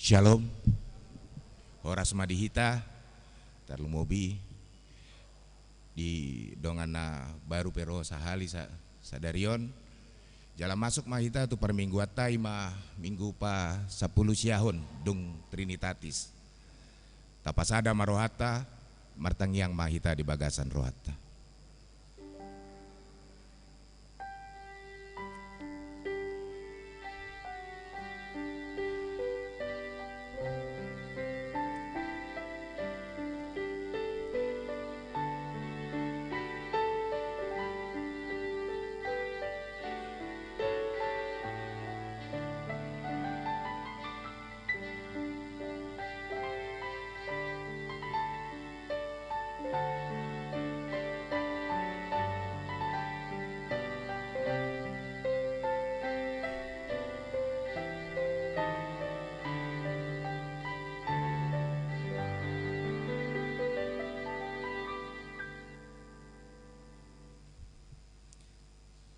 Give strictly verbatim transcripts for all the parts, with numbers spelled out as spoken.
Shalom. Horas ma di hita, tarlumobi di dongan na baru pe ro sahali sa-, sadari on. Jala masuk ma hita tu parmingguanta, i ma minggu pasampulu siahon dung Trinitatis. Tapasada ma rohanta, martangiang ma hita di bagasan rohanta.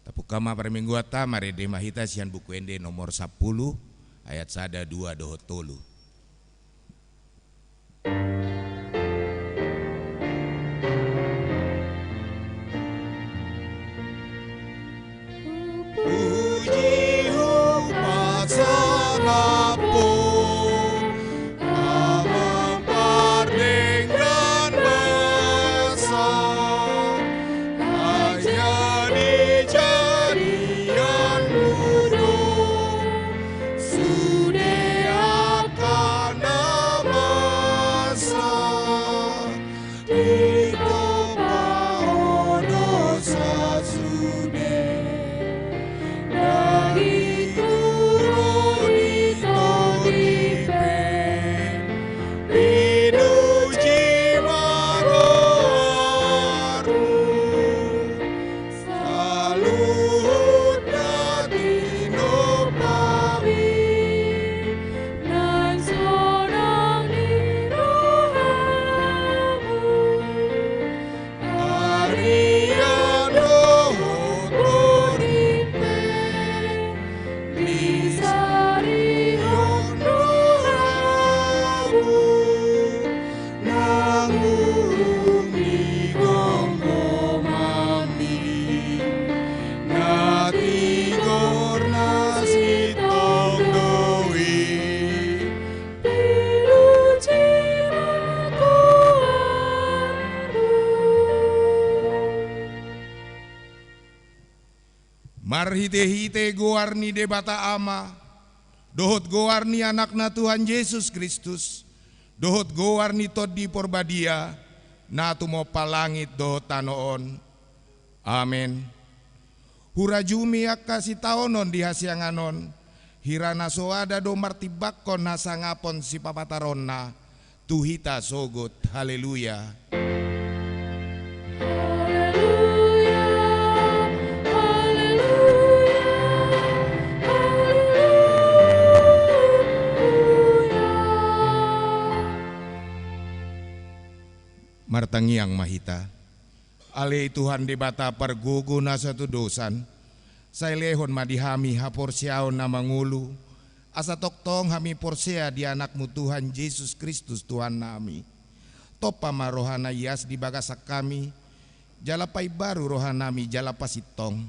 Tapungka ma parmingguanta, marende ma hita sian Buku Ende nomor sampulu, ayat sada, dua dohot tolu. Puji hupasangaphon, Amang pardenggan basa, na jadi jadianmu do sude angka na masa. Ditompa ho dosa sude, na hinturon ni Tondi pe, pinuji ma goarmu. Saluhut na tinompamu, nang sonang di rohamu, arian dohot tondi pe, disarihon rohamu. Nang uhum ni gomgomanmi, na tigor na sintong do i, pinuji ma goarmu. Marhitehite goar ni Debata Ama, dohot goar ni Anakna Tuhan Jesus Kristus, dohot goar ni Tondi Porbadia, na tumompa langit dohot tano on. Amen. Hurajumi angka sitaonon di hasiangan on, hira na soada do martimbangkon hasangapon sipapataronna, tu hita sogot. Haleluya. Haleluya, haleluya, haleluya. Martangiang ma hita. Ale Tuhan Debata pargogo na so tudosan, sai lehon ma di hami haporseaon na mangolu, asa tongtong hami porsea di Anakmu Tuhan Jesus Kristus Tuhannami. Tompa ma roha na ias di bagasan hami, jala paimbaru rohanami jala pasintong.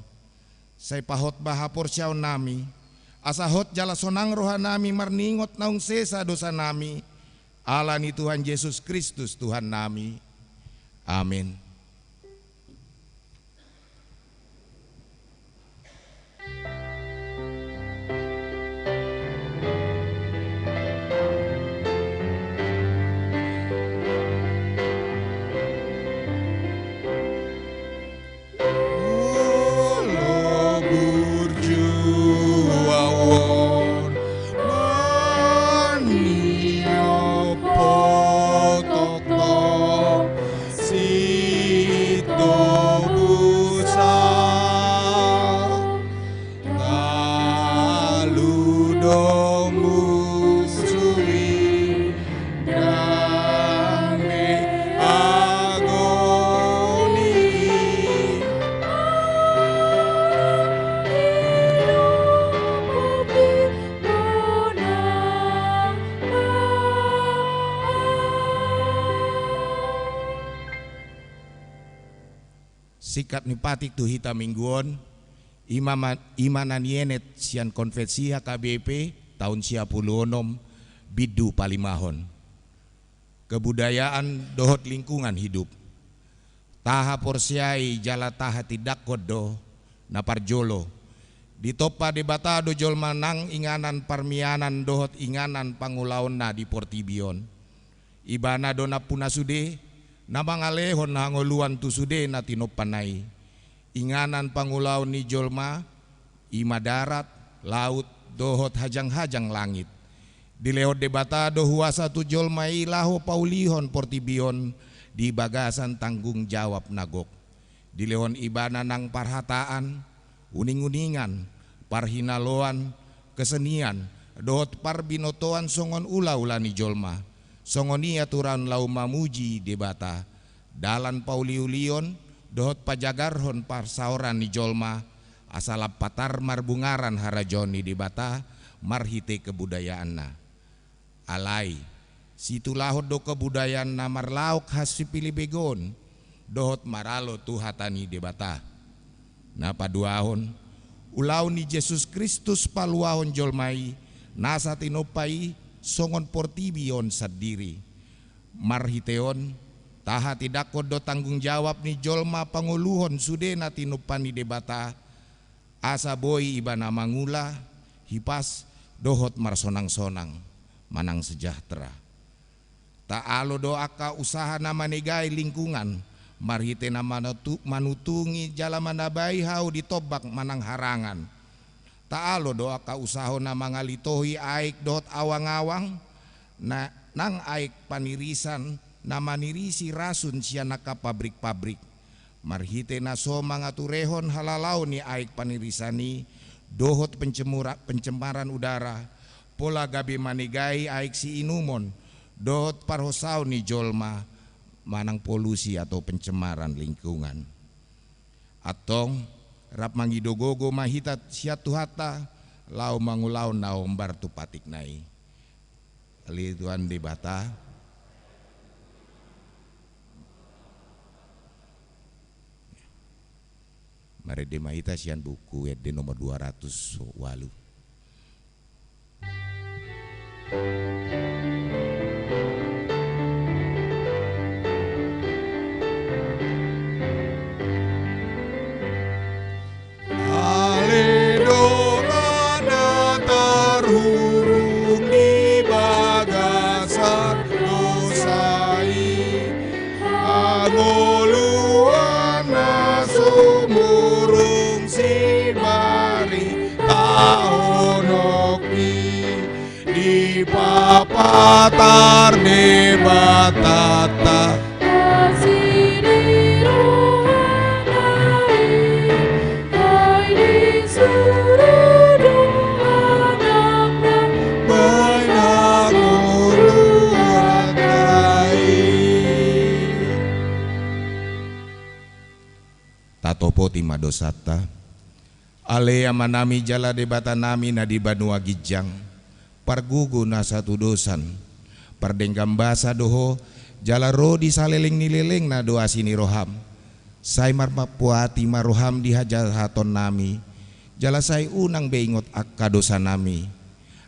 Sai pahot ma haporseaonnami, asa hot jala sonang rohanami marningot naung sesa dosanami, ala ni Tuhan Jesus Kristus Tuhannami. Amen. Molo burju ahu on maniop ho tongtong, si Singkat ni patik tu hita minggu on, ima ma-, ima na nienet sian konvensi H K B P taon sia pulu onom, bindu palimahon. Kebudayaan dohot lingkungan hidup. Tahaporseai jala tahatindangkon do, na parjolo, ditompa Debata do jolma nang inganan parmianan dohot inganan pangulaonna di portibi on. Ibana do nampuna sude, na mangalehon hangoluan tu sude na tinompana i. Inganan pangulaon ni jolma, ima darat, laut, dohot hajanghajang langit. Dilehon Debata do huasa tu jolma i laho paulihon portibi on di bagasan tanggung jawab na gok. Dilehon Ibana nang parhataan, uninguningan, parhinaloan, kesenian, dohot parbinotoan songon ulaula ni jolma. Songon i aturan laho mamuji Debata. Dalan pauliulion dohot pajagarhon parsaoran ni jolma, asa lam patar marbungaran harajaon ni Debata marhite kebudayaanna. Alai, situlahon do kebudayaan na marlaok hasipilibegoon dohot maralo tu hata ni Debata. Na paduahon, ulaon ni Jesus Kristus paluahon jolma i, nasa tinompa i songon portibi on sandiri. Marhite on, tahatindangkon do tanggung jawab ni jolma pangoluhon sude na tinompa ni Debata, asa boi ibana mangula, hipas, dohot marsonangsonang, manang sejahtera. Taalo do angka usaha na manegai lingkungan, marhite na manotu-, manutungi jala manabai hau di tombak manang harangan. Taalo do angka usaha na mangalitohi aek dohot awangawang, na, nang aek panirisan, na manirisi rasun sian angka pabrik-pabrik. Marhite na so mangaturehon halalaon ni aek panirisan i, dohot pencemura-, pencemaran udara, pola gabe manegai aek siinumon, dohot parhosaon ni jolma, manang polusi atau pencemaran lingkungan. Antong, rap mangido gogo ma hita sian Tuhanta, laho mangulahon na hombar tu patikna i. Ale Tuhan Debata. Marende ma hita sian buku Ende nomor dua ratus ualu. Ale dongan na tarhurung di bagasan dosa i, hangoluan na sumurung sibaritahononki, dipapatar Debatanta. Asi di rohana i, ai di suruh do anakna, baen hangoluanta i. Tatopoti ma dosanta. Ale Amanami jala Debatanami na di banua ginjang, pargogo na satudosan, pardenggan basa do Ho, jala ro di saleleng ni lelengna do asi ni roham. Sai marpampuati ma roham di hajahatonnami, jala sai unang be ingot angka dosanami.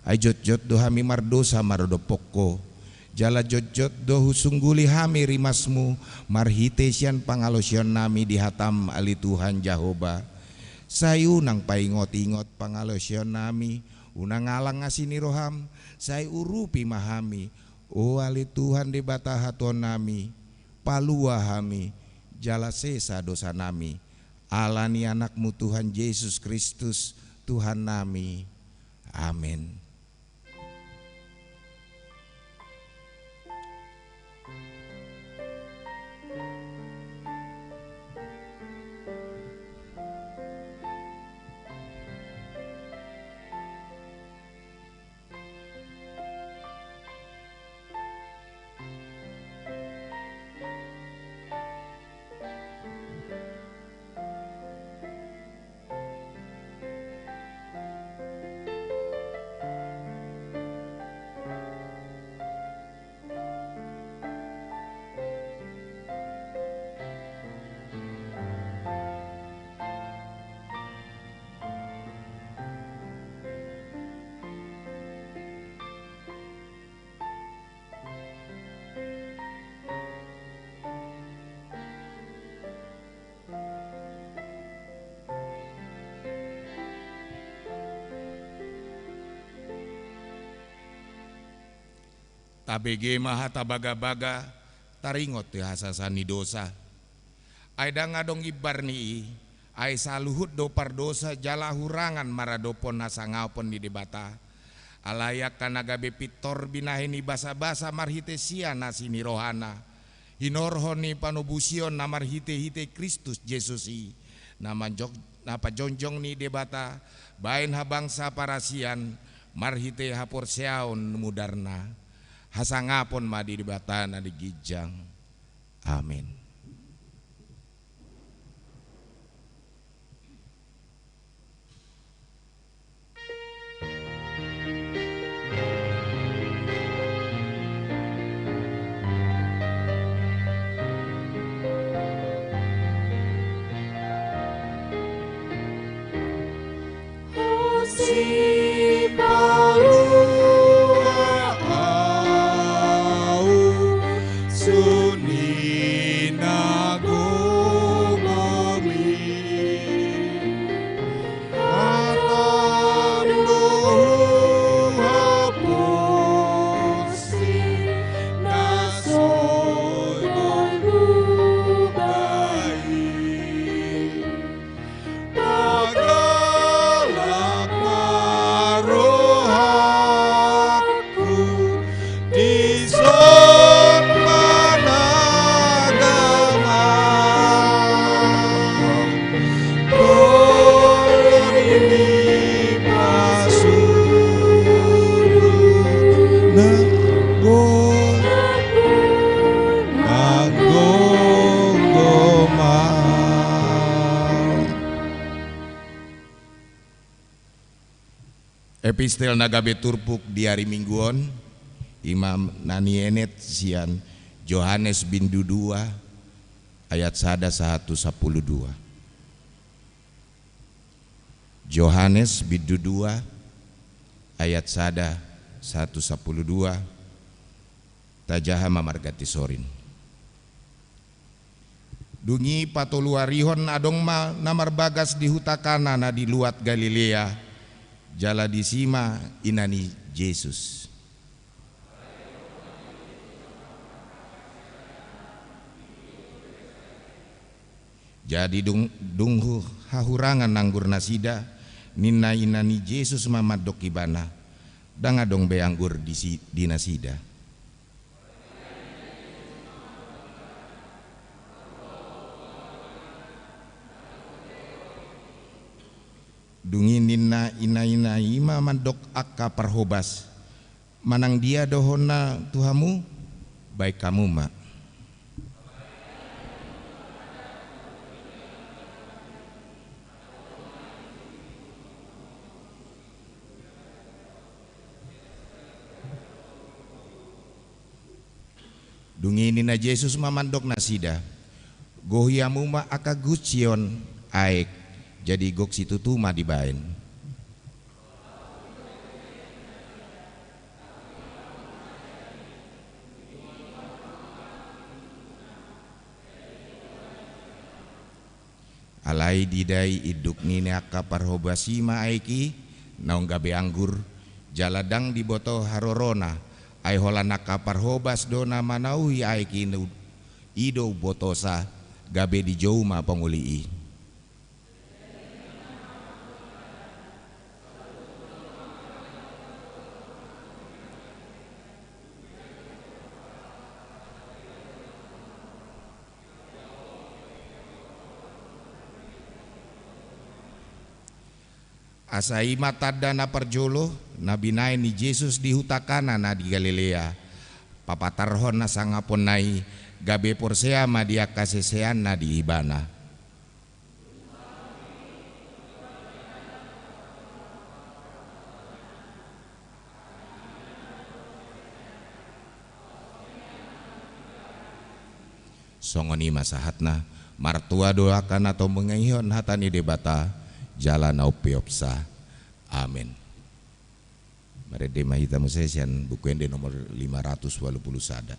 Ai jotjot do hami mardosa maradophon Ho, jala jotjot do husungguli hami rimasmu marhite sian pangalaosionnami di hatam, ale Tuhan Jahowa. Sai unang paingotingot pangalaosionnami, unang alang asi ni roham, sai urupi ma hami, o ale Tuhan Debata hatuaonnami, palua hami, jala sesa dosanami, ala ni Anakmu Tuhan Jesus Kristus, Tuhannami. Amen. Tabege ma hata bagabaga, taringot tu hasesaan ni dosa. Ai ndang adong imbar ni i, ai saluhut do pardosa jala hurangan maradophon hasangapon ni Debata. Alai angka na gabe pintor binahen ni basabasa marhite sian asi ni rohana, hinorhon ni panobusion na marhitehite Kristus Jesus i, na manjong-, na pajongjong ni Debata, baen habangsa parasian, marhite haporseaon mudarna. Hasangapon ma di Debata na di ginjang. Amen. Sipaluah ahu sun i na gogom i. Hatam do huhaposi na so boi hubaen. Pagalak ma rohangku dison managama. Tolong ni pasuruh na boi manggomgom au. Epistel na gabe turpuk di ari Minggu on, i ma na nienet sian Johannes bindu dua ayat sada sahat tu sampulu dua. Johannes bindu dua ayat sada sahat tu sampulu dua. Tajaha ma marganti sorin. Dung i patoluarihon adong ma na marbagas di huta Kana na di luat Galilea, jala disi ma ina ni Jesus. Jadi dung, dung hu-, hahurangan anggur nasida, ninna ina ni Jesus ma mandok ibana, ndang adong be anggur di si-, di nasida. Dung i ninna ina-ina i ma mandok angka parhobas, manang dia dohonna tu hamu, baen hamu ma. Dung i ninna Jesus ma mandok nasida, gohi hamu ma angka gusion aek, jadi gok situtu ma dibaen. Alai didai induk ni angka parhobas i ma aek i, naung gabe anggur, jala ndang diboto harorona, ai holan angka parhobas do na manauhi aek i nu-, i do umbotosa, gabe dijou ma pangoli i. Asa i ma tanda na parjolo, na binaen ni Jesus di huta Kana na di Galilea, papatarhon hasangaponna i, gabe porsea ma di angka siseanna di ibana. Songon i ma sahatna, martua do angka na tumangihon hata ni Debata, jala na umpeopsa. Amen. Marende ma hita muse sian Buku Ende nomor lima ratus walu pulu sada.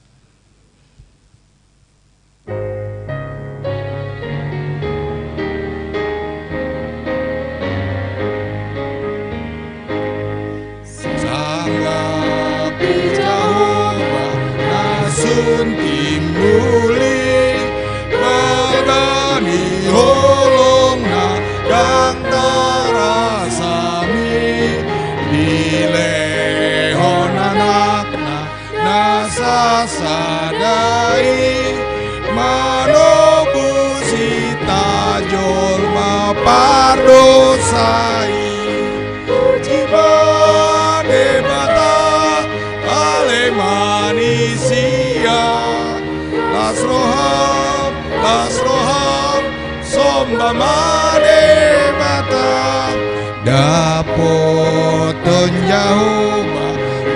Sangapi Jahowa Uli, bada ni holongna ndang tarasa mi, dilehon anakna na sasada i, manobus hita jolma pardosa i. Puji ma Debata, ale manisia, las roham, las roham, somba ma Debata. Dapothon Jahowa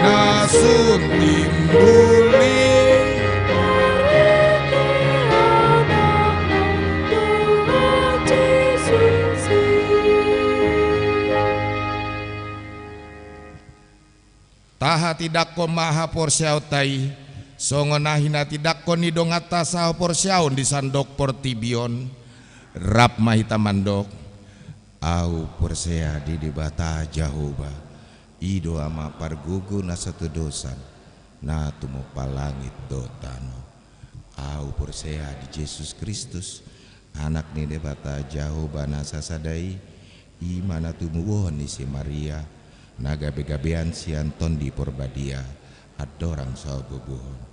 na sun timbul i. Tahatindangkon ma haporseaonta i, songon na hinatindangkon ni donganta sahaporseaon di sandok portibi on. Rap ma hita mandok: Ahu porsea di Debata Jahowa, i do Ama pargogo na satodosan, na tumompa langit dohot tano. Ahu porsea di Jesus Kristus, Anak ni Debata Jahowa na sasada i, i ma na tumubuhon ni si Maria, na gabegabean sian Tondi Porbadia, andorang so bubuhon.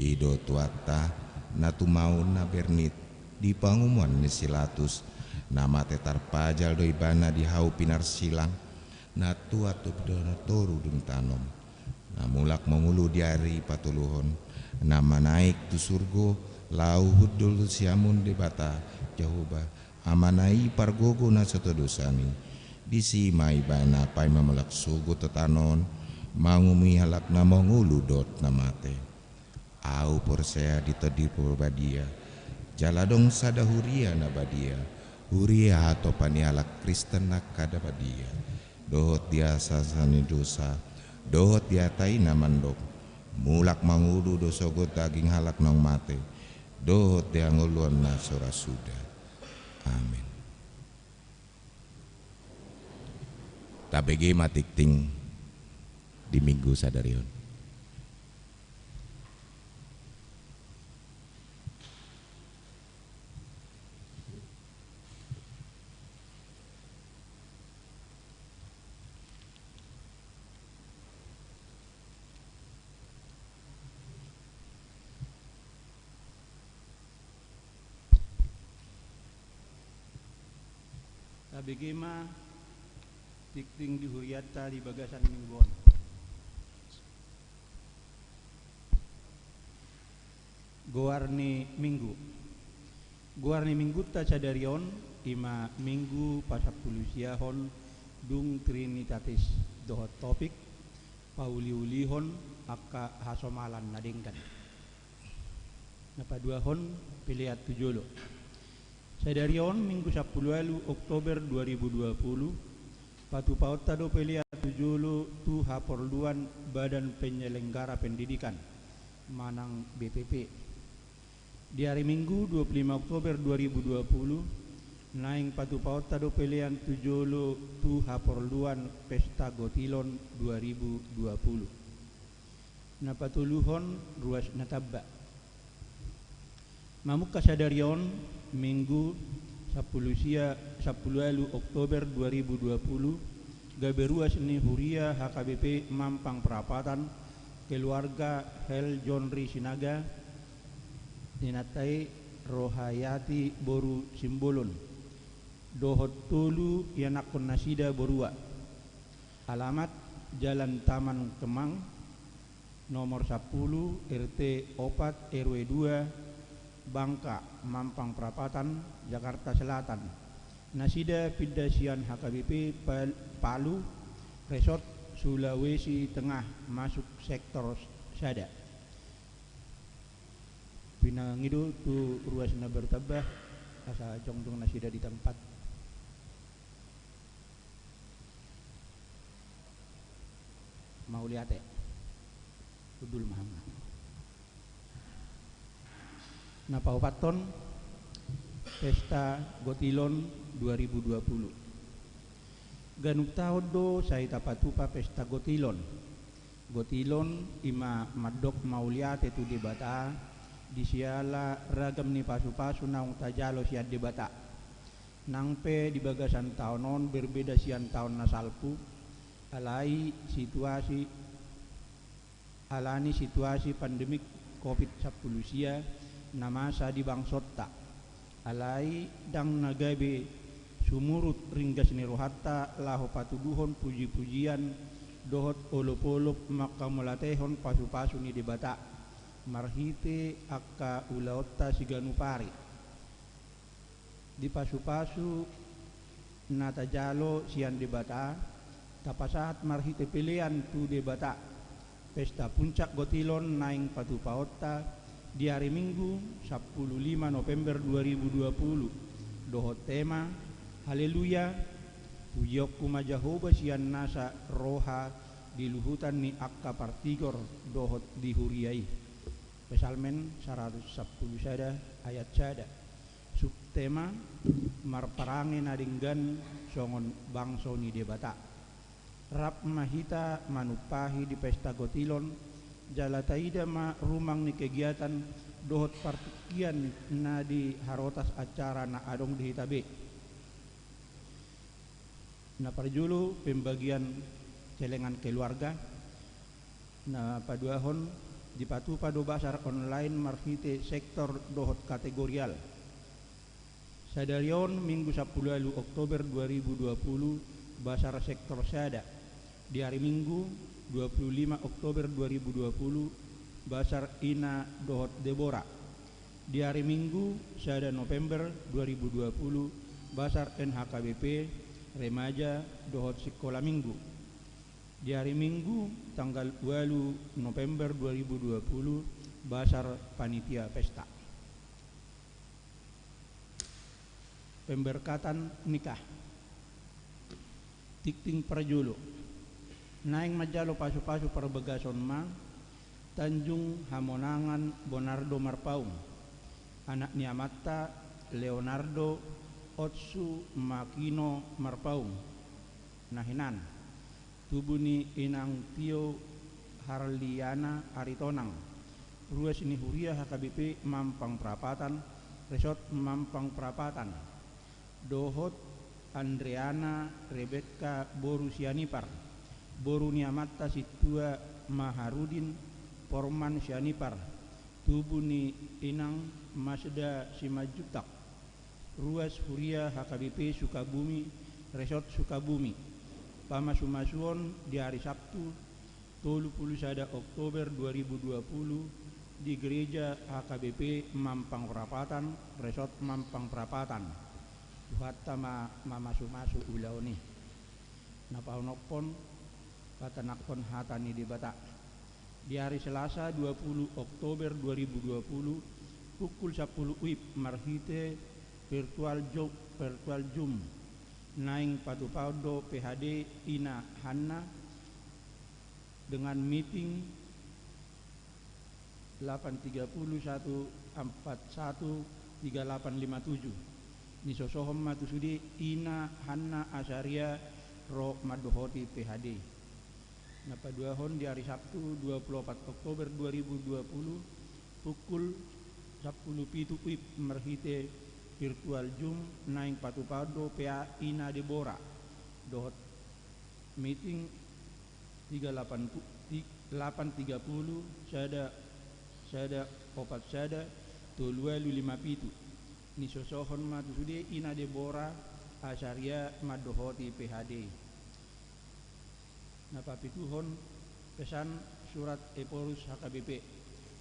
I do Tuhanta, na tumaon na bernit di pangumuan ni si Latus, na mate tarpajal do Ibana di hau pinarsilang, na tuat dohot toru dung tano, na mulak mangolu di ari patoluhon, na manaek tu surgo, laho hundul tu siamun Debata Jahowa, Amana i pargogo na satodosan i. Disi ma Ibana paima mulak sogot tu tano on, mangumui halak na mangolu dohot na mate. Ahu porsea di Tondi Porbadia, jala adong sada huria na badia, huria hatopan ni halak Kristen angka na badia, dohot di hasesaan ni dosa, dohot di hata i na mandok: Mulak mangolu do sogot daging halak naung mate, dohot di hangoluan na so ra suda. Amen. Tabege ma tingting di Minggu sadari on. Tabege ma tingting di hurianta di bagasan minggu on. Goar ni minggu. Goar ni minggunta sadari on, i ma minggu pasampulusiahon dung Trinitatis, dohot topik pauliulihon angka hasomalan na denggan. Na paduahon, pelean tu jolo. Sadari on, Minggu sampuluualu Oktober dua ribu dua puluh, patupaonta do pelean tu jolo tu haporluan Badan Penyelenggara Pendidikan manang B P P. Di ari Minggu dua puluh lima Oktober dua ribu dua puluh, naeng patupaonta do pelean tu jolo tu haporluan Pesta Gotilon dua ribu dua puluh. Na patoluhon, ruas na tamba. Mamungka sadari on, Minggu sampulu sia, sampuluualu Oktober dua ribu dua puluh, gabe ruas ni huria H K B P Mampang Prapatan, keluarga Hel Jonri Sinaga, inanta i Rohayati boru Simbolon, dohot tolu ianakhon nasida borua. Alamat: Jalan Taman Kemang, nomor sampulu, R T opat, R W dua, Bangka, Mampang Prapatan, Jakarta Selatan. Nasida pinda sian H K B P Pal-, Palu, Resort Sulawesi Tengah, masuk sektor sada. Pinangido tu ruas na baru tamba, asa jongjong nasida di tempat. Mauliate. Hundul ma hamu. Na paopathon, Pesta Gotilon dua ribu dua puluh. Ganup taon do sai tapatupa Pesta Gotilon. Gotilon i ma mandok mauliate tu Debata, Di siala ragam ni pasu-pasu naung tajalo sian Debata, nang pe di bagasan taon on berbeda sian taon na salpu, alai situasi, alani situasi pandemik covid sampulu sia na masa di bangsonta. Alai ndang na gabe sumurut ringgas ni rohanta laho patuduhon puji-pujian dohot olop-olop manghamauliatehon pasu-pasu ni Debata marhite angka ulaonta siganup ari. Di pasu-pasu na tajalo sian Debata, tapasahat marhite pelean tu Debata pesta puncak gotilon naeng patupaonta di ari Minggu, sampulu lima November dua ribu dua puluh, dohot tema: Haleluya, pujionku ma Jahowa sian nasa roha di luhutan ni angka partigor dohot di huria i. Psalmen saratus sampulu sada ayat sada. Subtema: Marparange na denggan songon bangso ni Debata. Rap ma hita manumpahi di pesta gotilon, jala taida ma rumang ni kegiatan dohot partingkian na di harotas acara na adong di hita be. Na parjolo, pembagian celengan keluarga. Na paduahon, dipatupa do basar online marhite sektor dohot kategorial. Sadari on, Minggu sampulu ualu Oktober dua ribu dua puluh, basar sektor sada. Di ari Minggu, dua puluh lima Oktober dua ribu dua puluh, basar Ina dohot Debora. Di ari Minggu, sada November dua ribu dua puluh, basar N H K B P, remaja dohot sikola minggu. Di ari Minggu, tanggal ualu November dua ribu dua puluh, basar panitia pesta. Pemberkatan nikah. Tingting parjolo. Naeng manjalo pasu-pasu parbagason ma Tanjung Hamonangan Bonardo Marpaung, anak ni amanta Leonardo Otsu Makino Marpaung, na hinan. Tubu ni inang Tio Harliana Aritonang, ruas ni huria H K B P Mampang Prapatan, Resort Mampang Prapatan, dohot Andreana Rebekka boru Sianipar, boru ni amanta Sintua Maharudin Porman Sianipar, tubu ni inang Masda Simanjuntak, ruas huria H K B P Sukabumi, Resort Sukabumi. Pamasu-masuon di ari Sabtu, tolu pulu sada Oktober dua ribu dua puluh, di Gereja H K B P Mampang Prapatan, Resort Mampang Prapatan. Tuhanta ma mamasu-masu ulaon i. Na paonomhon, patananghon hata ni Debata. Di ari Selasa, dua pulu Oktober dua ribu dua pulu, pukul sampulu WIB marhite virtual Zoom, virtual Zoom, naeng patupaon do P H D Ina Hanna dengan meeting delapan tiga puluh satu empat satu tiga delapan lima tujuh. Nisosohon ma tu sude Ina Hanna Asaria ro mandohoti P H D. Na paduahon, di ari Sabtu, dua pulu opat Oktober dua ribu dua pulu, pukul sampulu pitu WIB marhite virtual Zoom, naeng patupaon do P A Ina Debora dohot meeting tiga delapan pu-, ti-, delapan tiga puluh, sada, sada opat sada, tolu ualu lima pitu. Nisosohon ma tu sude Ina Debora Asaria mandohoti P H D. Na papituhon, pesan surat Ephorus H K B P.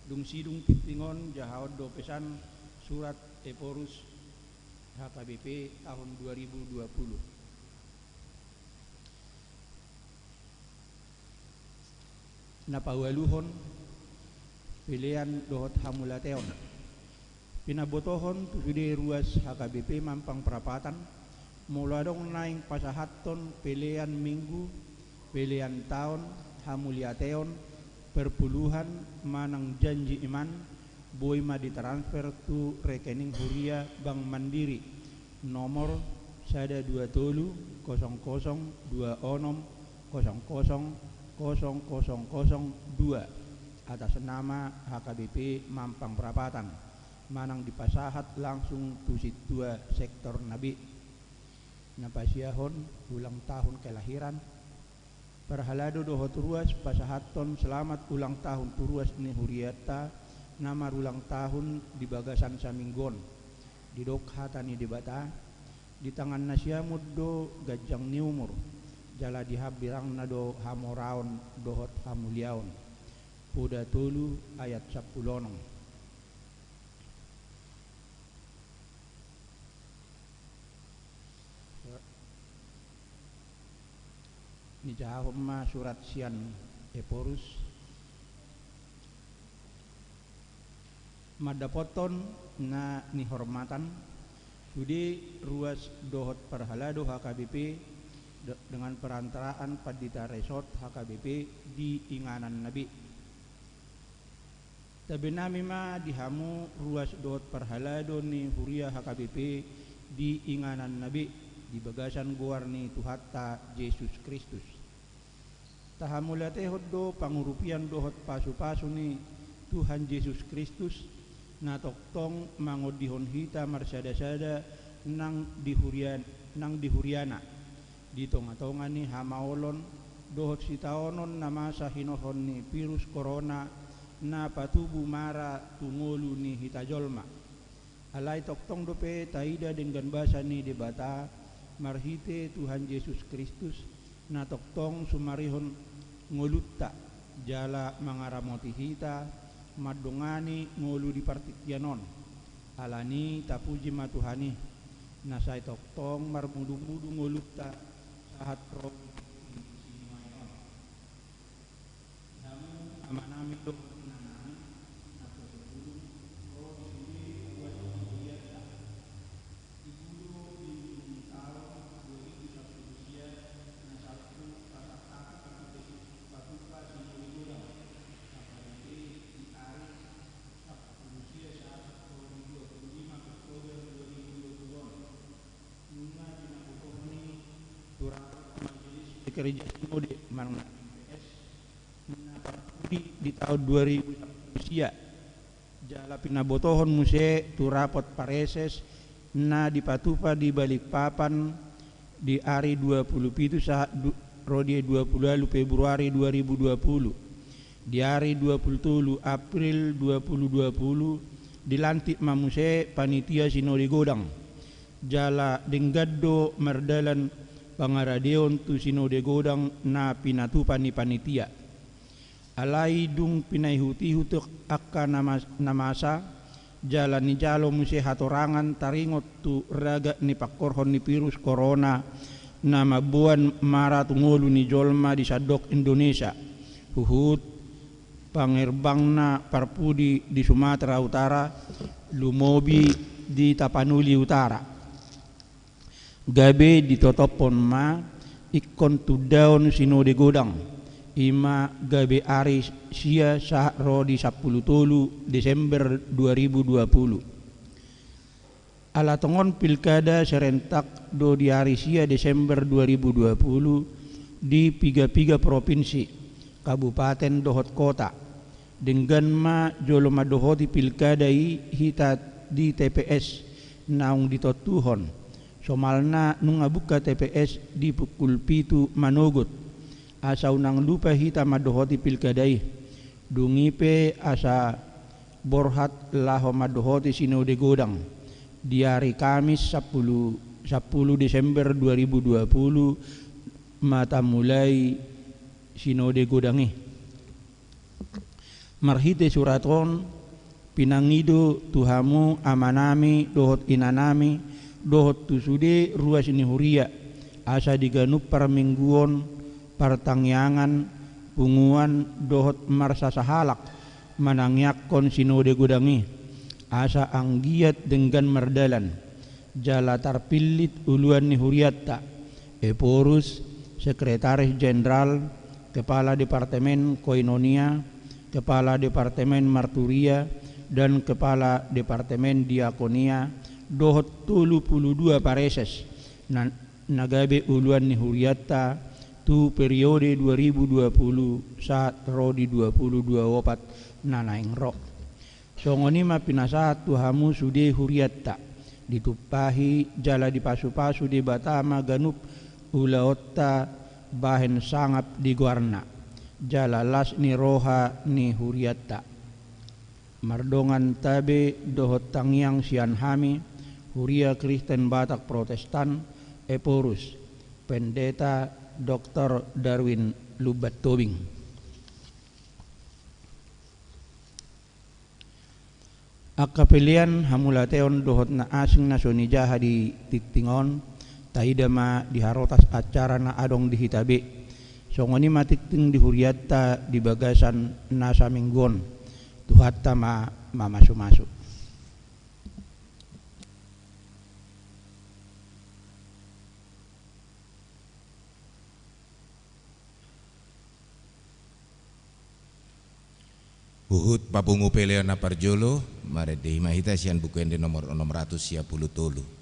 Dung sidung tingting on, jahaon do pesan surat Ephorus H K B P tahun dua ribu dua puluh. Na paualuhon, pelean dohot hamauliateon. Pinabotohon tu sude ruas H K B P Mampang Prapatan, molo adong naeng pasahathon pelean Minggu, pelean taon, hamauliateon, perpuluhan manang janji iman, boi ma ditransfer tu rekening huria Bank Mandiri, nomor sada dua tolu kosong kosong dua onom kosong kosong kosong kosong kosong dua. atas nama H K B P Mampang Prapatan, manang dipasahat langsung tu sintua sektorna be. Na pasiahon ulang tahun kelahiran, parhalado dohot ruas pasahathon selamat ulang tahun tu ruas ni hurianta na marulang tahun di bagasan saminggu on, didok hata ni Debata, di tangan na siamun do ganjang ni umur, jala di hambirangna do hamoraon dohot hamuliaon. Poda tolu ayat sampulu onom. Nijahahon ma surat sian Ephorus. Mandapothon na nihormatan, sude ruas dohot parhalado H K B P de-, dengan perantaraan pandita resort H K B P di ingananna be. Tabe nami ma di hamu ruas dohot parhalado ni huria H K B P di ingananna be, di bagasan goar ni Tuhanta Jesus Kristus. Tahamauliatehon do pangurupian dohot pasupasu ni Tuhan Jesus Kristus, na tongtong mangondihon hita marsadasada nang di huria-, nang di huriana, di tongatonga ni hamaolon dohot sitaonon na masa hinorhon ni virus korona, na patubu mara tu ngolu ni hita jolma. Alai tongtong dope taida denggan basa ni Debata marhite Tuhan Jesus Kristus, na tongtong sumarihon ngolunta, jala mangaramoti hita mandongani ngolu di partingkian on. Alani tapuji ma Tuhan i, na sai tongtong marmudumudu ngolunta sahat ro di sinuaeng on. Di hamu amanami dohot inanami, na so hurang ro di sude ruas ni hurianta. Di jolo minggu ni taon dua ribu sampulu sia, na salpu pasahat hami patupa, patupa sinode godang, na parete di ari sampulu sia sahat ro di dua pulu lima Oktober dua ribu dua pulu on. Nunga pinabotohon i tu rapot majelis pekerja sinode manang P P S na parpudi di taon dua ribu sampulu sia. Jala pinabotohon muse tu rapot pareses na dipatupa di Balikpapan di ari dua pulu pitu sahat du-, ro di dua pulu ualu Februari dua ribu dua pulu. Di ari dua pulu tolu April dua pulu dua pulu, dilantik ma muse panitia sinode godang. Jala denggan do mardalan pangaradeon tu sinode godang na pinatupa ni panitia. Alai dung pinaihutihut angka na mas-, na masa, jala nijalo muse hatorangan taringot tu ragak ni pangkorhon ni virus korona na mamboan mara tu ngolu ni jolma di sandok Indonesia, huhut pangerbangna parpudi di Sumatera Utara, lumobi di Tapanuli Utara. Gabe ditotophon ma ingkon tundaon sinode godang, i ma gabe ari sia sahat ro di sampulu tolu Desember dua ribu dua pulu. Ala tongon pilkada serentak do di ari sia Desember dua ribu dua pulu di piga-piga propinsi, kabupaten dohot kota. Denggan ma jolo mandohoti pilkada i hita di T P S naung ditontuhon. Somalna nunga buka T P S di pukul pitu manogot. Asa unang lupa hita mandohoti pilkada i. Dung i pe asa borhat laho mandohoti sinode godang. Di ari Kamis sampulu, sampulu Desember dua ribu dua pulu ma tamulai sinode godang i. Marhite surat on, pinangido tu hamu amanami dohot inanami, dohot tu sude ruas ni huria, asa di ganup parmingguon, partangiangan, punguan, dohot marsasahalak, manangiangkon sinode godang i, asa anggiat denggan mardalan. Jala tarpillit uluan ni hurianta, Ephorus, Sekretaris Jenderal, Kepala Departemen Koinonia, Kepala Departemen Marturia, dan Kepala Departemen Diakonia, dohot tolu pulu dua pareses, na, na gabe uluan ni hurianta, tu periode dua ribu dua puluh sahat ro di dua puluh dua opat na naeng ro. Songon i ma pinasahat tu hamu sude hurianta, ditumpahi jala dipasupasu Debata ma ganup ulaonta bahen sangap di goarna, jala las ni roha ni hurianta. Mardongan tabe dohot tangiang sian hami, Huria Kristen Batak Protestan, Ephorus, Pendeta Doktor Darwin Lumban Tobing. Angka pelean, hamauliateon dohot na asing na so nijaha di tingting on, taida ma di harotas acara na adong di hita be. Songon i ma tingting di hurianta di bagasan na saminggu on. Tuhanta ma mamasumasu. Huhut papungu pelean na parjolo, marende hita sian Buku Ende nomor onom ratus sia pulu tolu.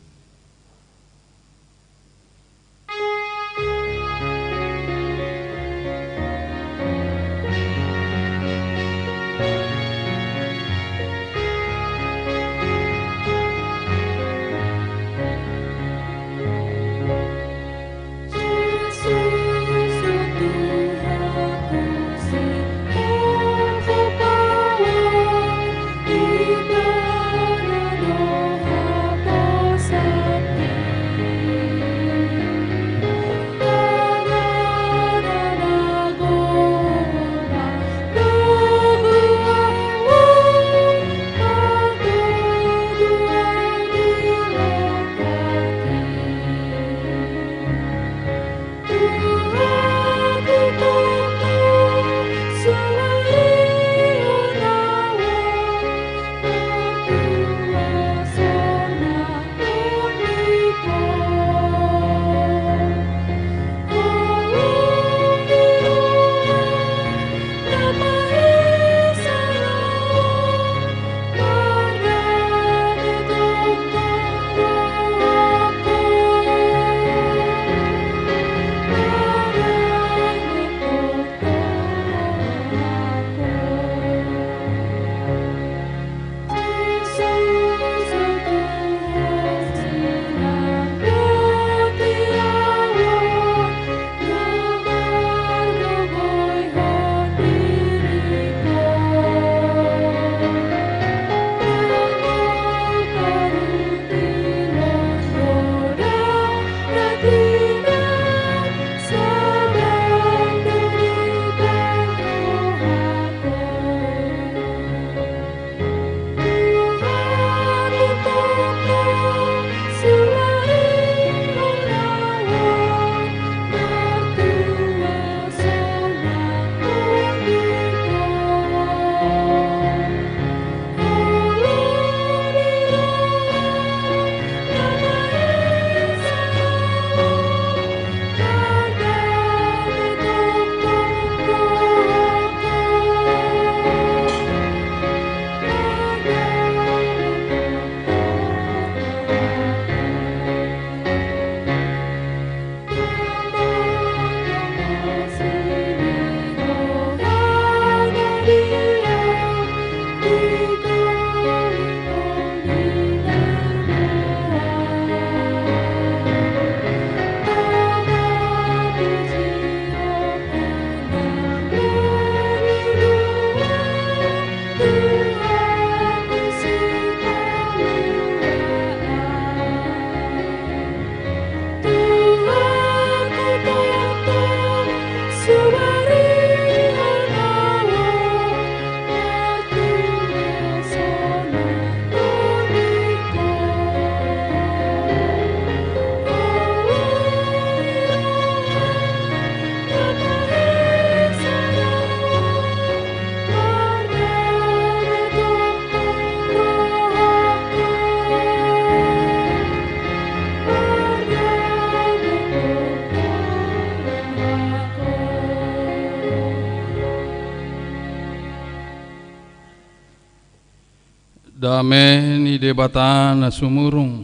Dame ni Debata na sumurung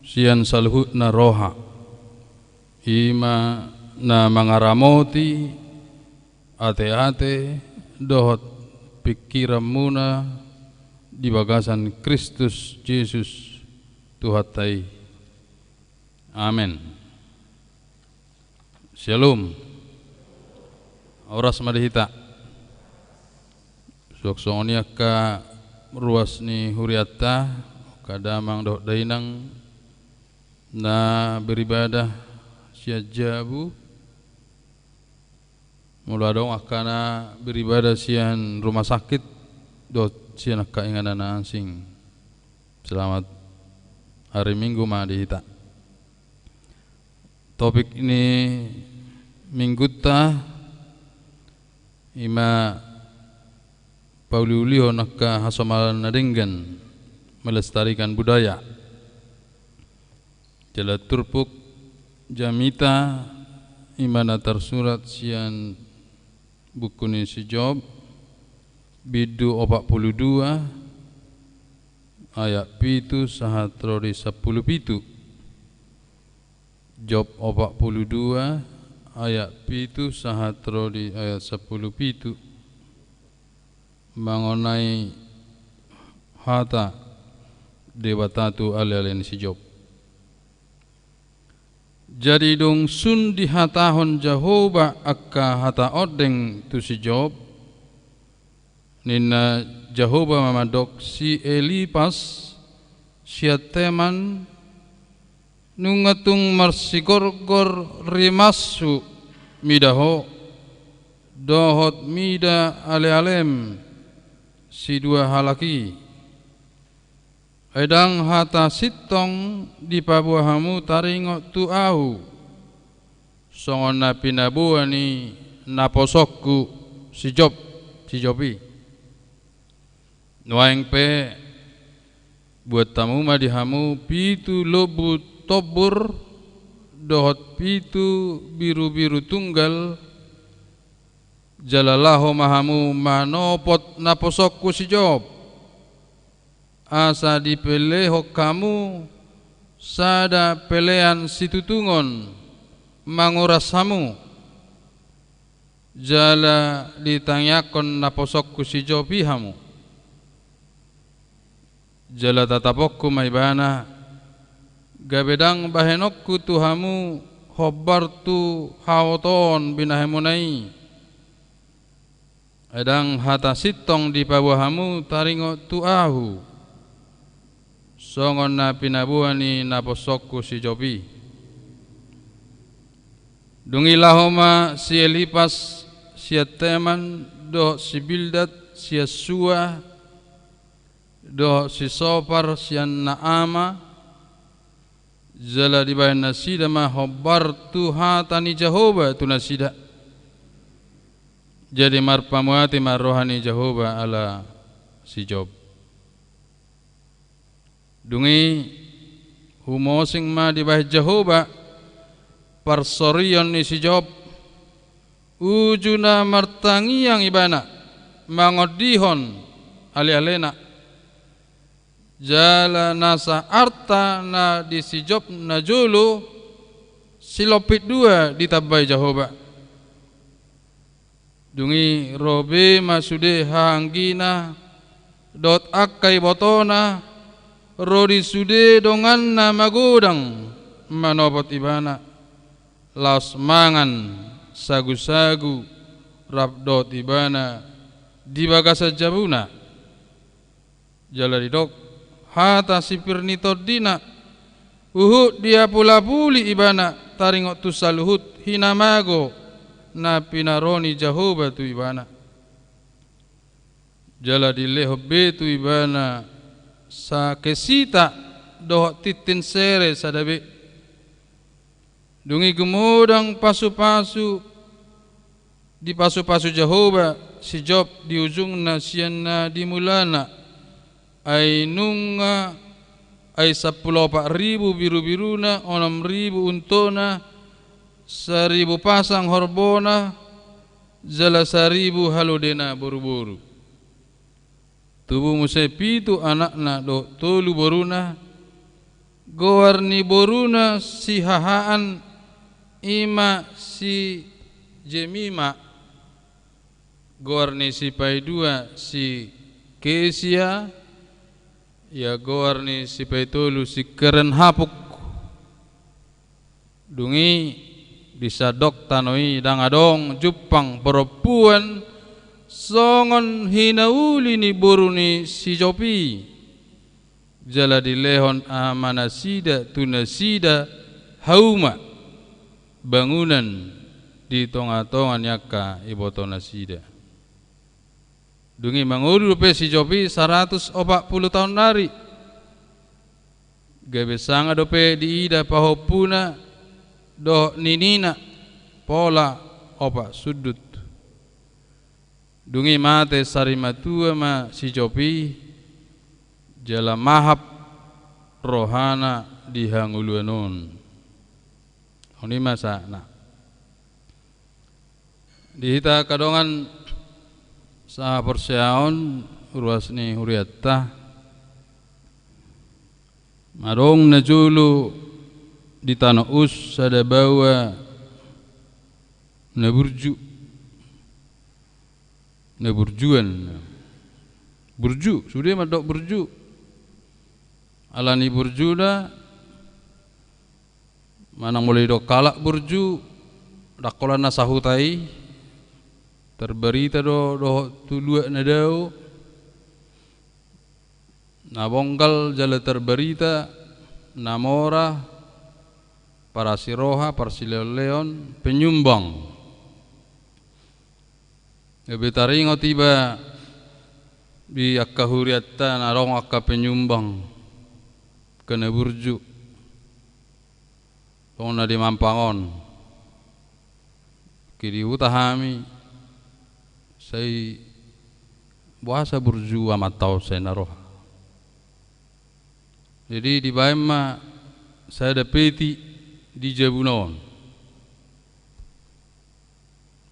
sian saluhutna roha, i ma na mangaramoti ateate dohot pingkiranmuna di bagasan Kristus Jesus Tuhanta i. Amen. Syalom. Horas ma di hita. Suang songon i angka ruas ni hurianta, angka damang dohot dainang na beribadah sian jabu, molo adong angka na beribadah sian rumah sakit dohot sian angka inganan na asing. Selamat hari Minggu ma di hita. Topik ni Minggunta ima pauliulihon angka hasomalan na denggan, melestarikan budaya. Jala turpuk jamita ima na tarsurat sian buku ni si Job, bindu opat pulu dua, ayat pitu sahat ro di sampulu pitu. Job opat pulu dua, ayat pitu sahat ro di ayat sampulu pitu. Mangonai hata Debata tu aleale ni si Job. Jadi dung sun dihatahon Jahowa angka hata ondeng tu si Job, ninna Jahowa ma mandok, si Elipas sian Teman, nunga tung marsigorgor rimashu mida ho, dohot mida alealem sidua halak i. Ai ndang hata sintong dipaboa hamu taringot tu ahu, songon na pinaboa ni naposongku si Job, si Job i. Nuaeng pe, buat hamu ma di hamu pitu lombu tombur dohot pitu birubiru tunggal, jala laho ma hamu manopot naposongku si Job, asa dipelehon hamu sada pelean situtungon manguras hamu, jala ditangiangkon naposongku si Job i hamu. Jala tatapongku ma ibana, gabe ndang bahenonku tu hamu hombar tu haotoon binahenmuna i. Ai ndang hata sintong dipaboa hamu taringot tu ahu, songon na pinaboa ni naposongku si Job i. Dung i laho ma si Elipas sian Teman, dohot si Bildad sian Sua, dohot si Sopar sian Naama, jala dibahen nasida ma hombar tu hata ni Jahowa tu nasida. Jadi marpamuati ma roha ni Jahowa ala si Job. Dung i humosing ma dibahen Jahowa parsorion ni si Job, uju na martangiang ibana mangondihon alealena. Jala nasa arta na di si Job najolo silompit dua ditambai Jahowa. Dung i ro be ma sude hahaanggina dohot angka ibotona, ro di sude donganna magodang manopot ibana, laos mangan sagusagu rap dohot ibana di bagasan jabuna. Jala didok hata sipir ni tondina, huhut diapulapuli ibana taringot tu saluhut hinamago na pinaro ni Jahowa tu ibana. Jala dilehon be tu ibana sakesita dohot tintin sere sada be. Dung i gumodang pasupasu, dipasupasu Jahowa si Job di ujungna sian na di mulana, ai nunga, ai sampulu opat ribu birubiruna, onom ribu untona, saribu pasang horbona, jala saribu halodena boruboru. Tubu muse pitu anakna dohot tolu boruna, goar ni boruna si hahaan, I ma si Jemima, goar ni si paidua si Kesia, ia goar ni si paitolu si Keren Hapuk. Dung i di sandok tano i ndang adong jumpang parompuan songon hinauli ni boru ni si Job i. Jala dilehon ama nasida tu nasida hauma bangunan di tongatonga ni angka iboto nasida. Dung i mangolu dope si Job i saratus opat pulu taon nari. Gabe sanga dope diida pahompuna dohot ninina pola opat sundut. Dung i mate sarimatua ma si Job i, jala mahap rohana di hangoluan on. On i ma sahatna. Di hita angka dongan sahaporseaon, ruas ni hurianta, adong najolo di tano us sada baoa na burju. Na burjuan. Burju, sude mandok burju. Alani burjuna, manang molo didok halak burju, ndang holan na sahuta i, tarbarita do dohot tu luat na dao, na bonggal jala tarbarita, na mora, parasiroha, parsileonleon, penyumbang. Gabe taringot iba di angka hurianta na adong angka penyumbang, angka na burju. Songon na di Mampang on. Angke di huta hami, sai boasa burju amanta on sai na roha. Jadi dibaen ma sada peti di jabuna on.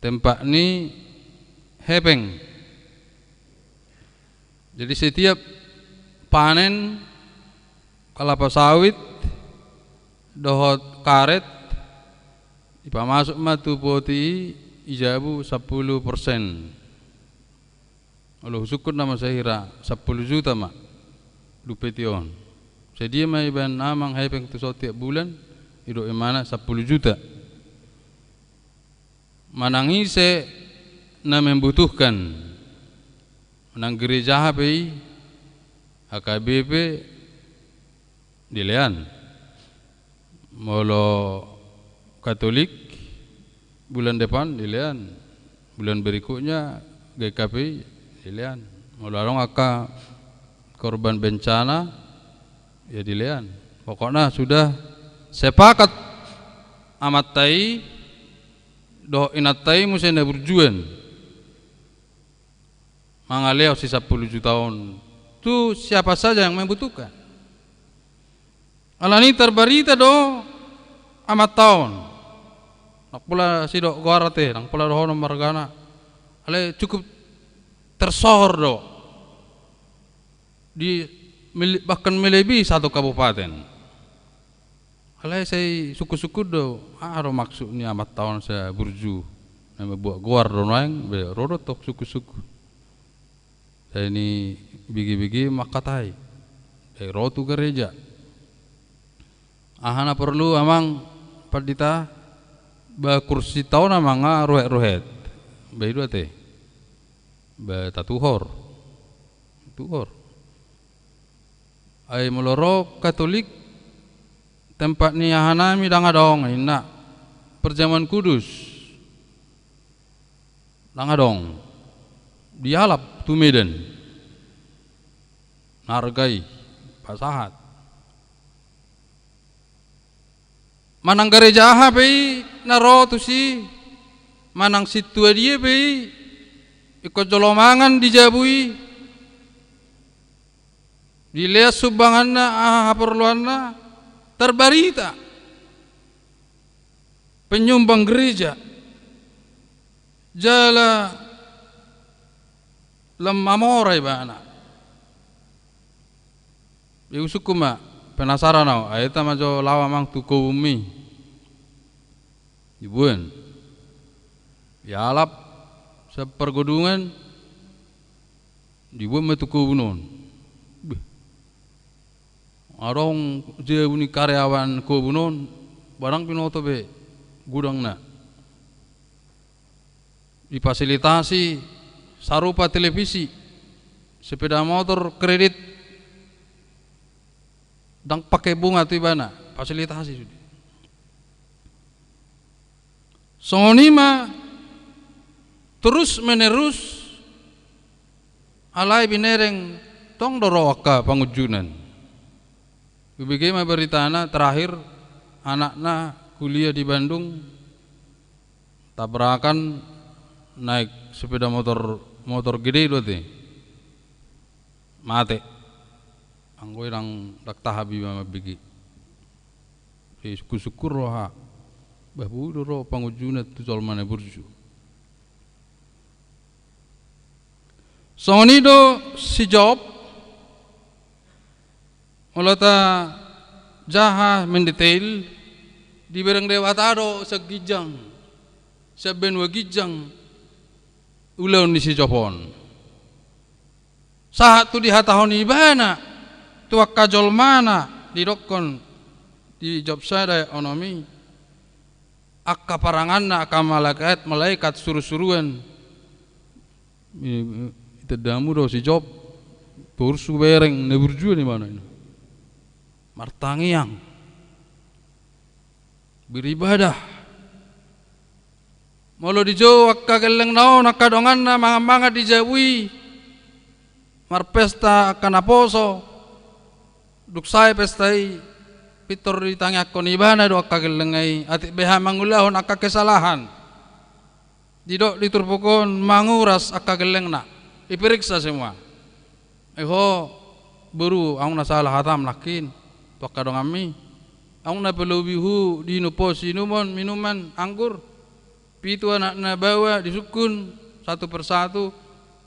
Tempat ni hepeng. Jadi setiap panen kelapa sawit dohot karet, dipamasuk ma tu poti i, i jabu sampulu persen. Olo husungkun nama sahira sampulu juta ma tu peti on. Sadia ma ibaen amang hepeng tu son tiap bulan, didok imana sampulu juta. Manang ise na membutuhkan, manang gereja aha pe i, H K B P, dilean. Molo Katolik, bulan depan dilean. Bulan berikutnya G K P I dilean. Molo adong angka korban bencana, ya dilean. Pokokna sudah sepakat amanta i dohot inanta i muse na burjuan mangalehon si sampulu juta on tu siapa saja yang membutuhkan. Alani tarbarita do amanta on. Ndang pola sidok goarna ate, ndang pola dohonon margana. Alai cukup tersohor do. Di mele-, bahkan melebihi satu kabupaten. Alai sai sungkun-sungkun do, aha do maksud ni amanta on sai burju. Na mambuat goar do nuaeng, be ro do tong sungkun-sungkun. Sai nibege-bege mangkatai. Sai ro tu gareja. Aha na porlu amang pandita, ba kursinta on amang nga ruhet-ruhet. Ba i do ate. Ba tatuhor. Tuhor. Ai molo ro Katolik, tempat ni ahanami ndang adong, inna. Perjamuan kudus. Ndang adong. Dialap tu Medan. Na arga i, pasahat. Manang gareja aha pe i na ro tusi, manang sintua dia pe i, ingkon jolo mangan di jabu i, dilean sumbanganna, aha haporluanna, tarbarita. Penyumbang gereja. Jala lam mamora ibana. Iusungkun ma, penasaran au, ai hita ma jo laho amang tu kobunmi. Diboan. Dialap sian pargodungan, diboan ma tu kobun on. Beh. Adong jabu ni karyawan kobun on, ba ndang binoto be godangna. Difasilitasi sarupa televisi, sepeda motor kredit, ndang pake bunga tu ibana, fasilitasi sude. Songon i ma terus menerus, alai binereng tong do ro angka pangunjunan. Hubege ma beritana terakhir, anakna kuliah di Bandung, tabrakan naik sepeda motor, motor gede do ate. Mate. Anggo i ndang, ndang tahan be iba mambege. Jadi sungkun-sungkun roha. Bah, boi do ro pangunjunan tu jolma na burju. Songon i do si Job, molo tajaha mendetail, dibereng Debata do sian ginjang, sian banua ginjang, ulaon ni si Job on. Sahat tu dihatahon ibana tu angka jolmana, didokkon di Job sada ayat onom i, angka paranganna, angka malaikat, malaikat surusuruan. I, i, itanda hamu do si Job, torus hubereng na burju ibana i. Martangiang. Beribadah. Molo dijou angka gellengna on, angka donganna mangan-mangan di jabu i, marpesta angka naposo, dung sae pesta i, pintor ditangiangkon ibana do angka gellengna i, atik beha mangulahon angka kesalahan. Didok di turpuk on manguras angka gellengna. Diperiksa semua. Ai ho, boru, adong na salah hatam nangkin tu angka donganmi? Adong na palobi hu diinum ho siinumon, minuman anggur? Pitu anakna baoa disungkun satu persatu.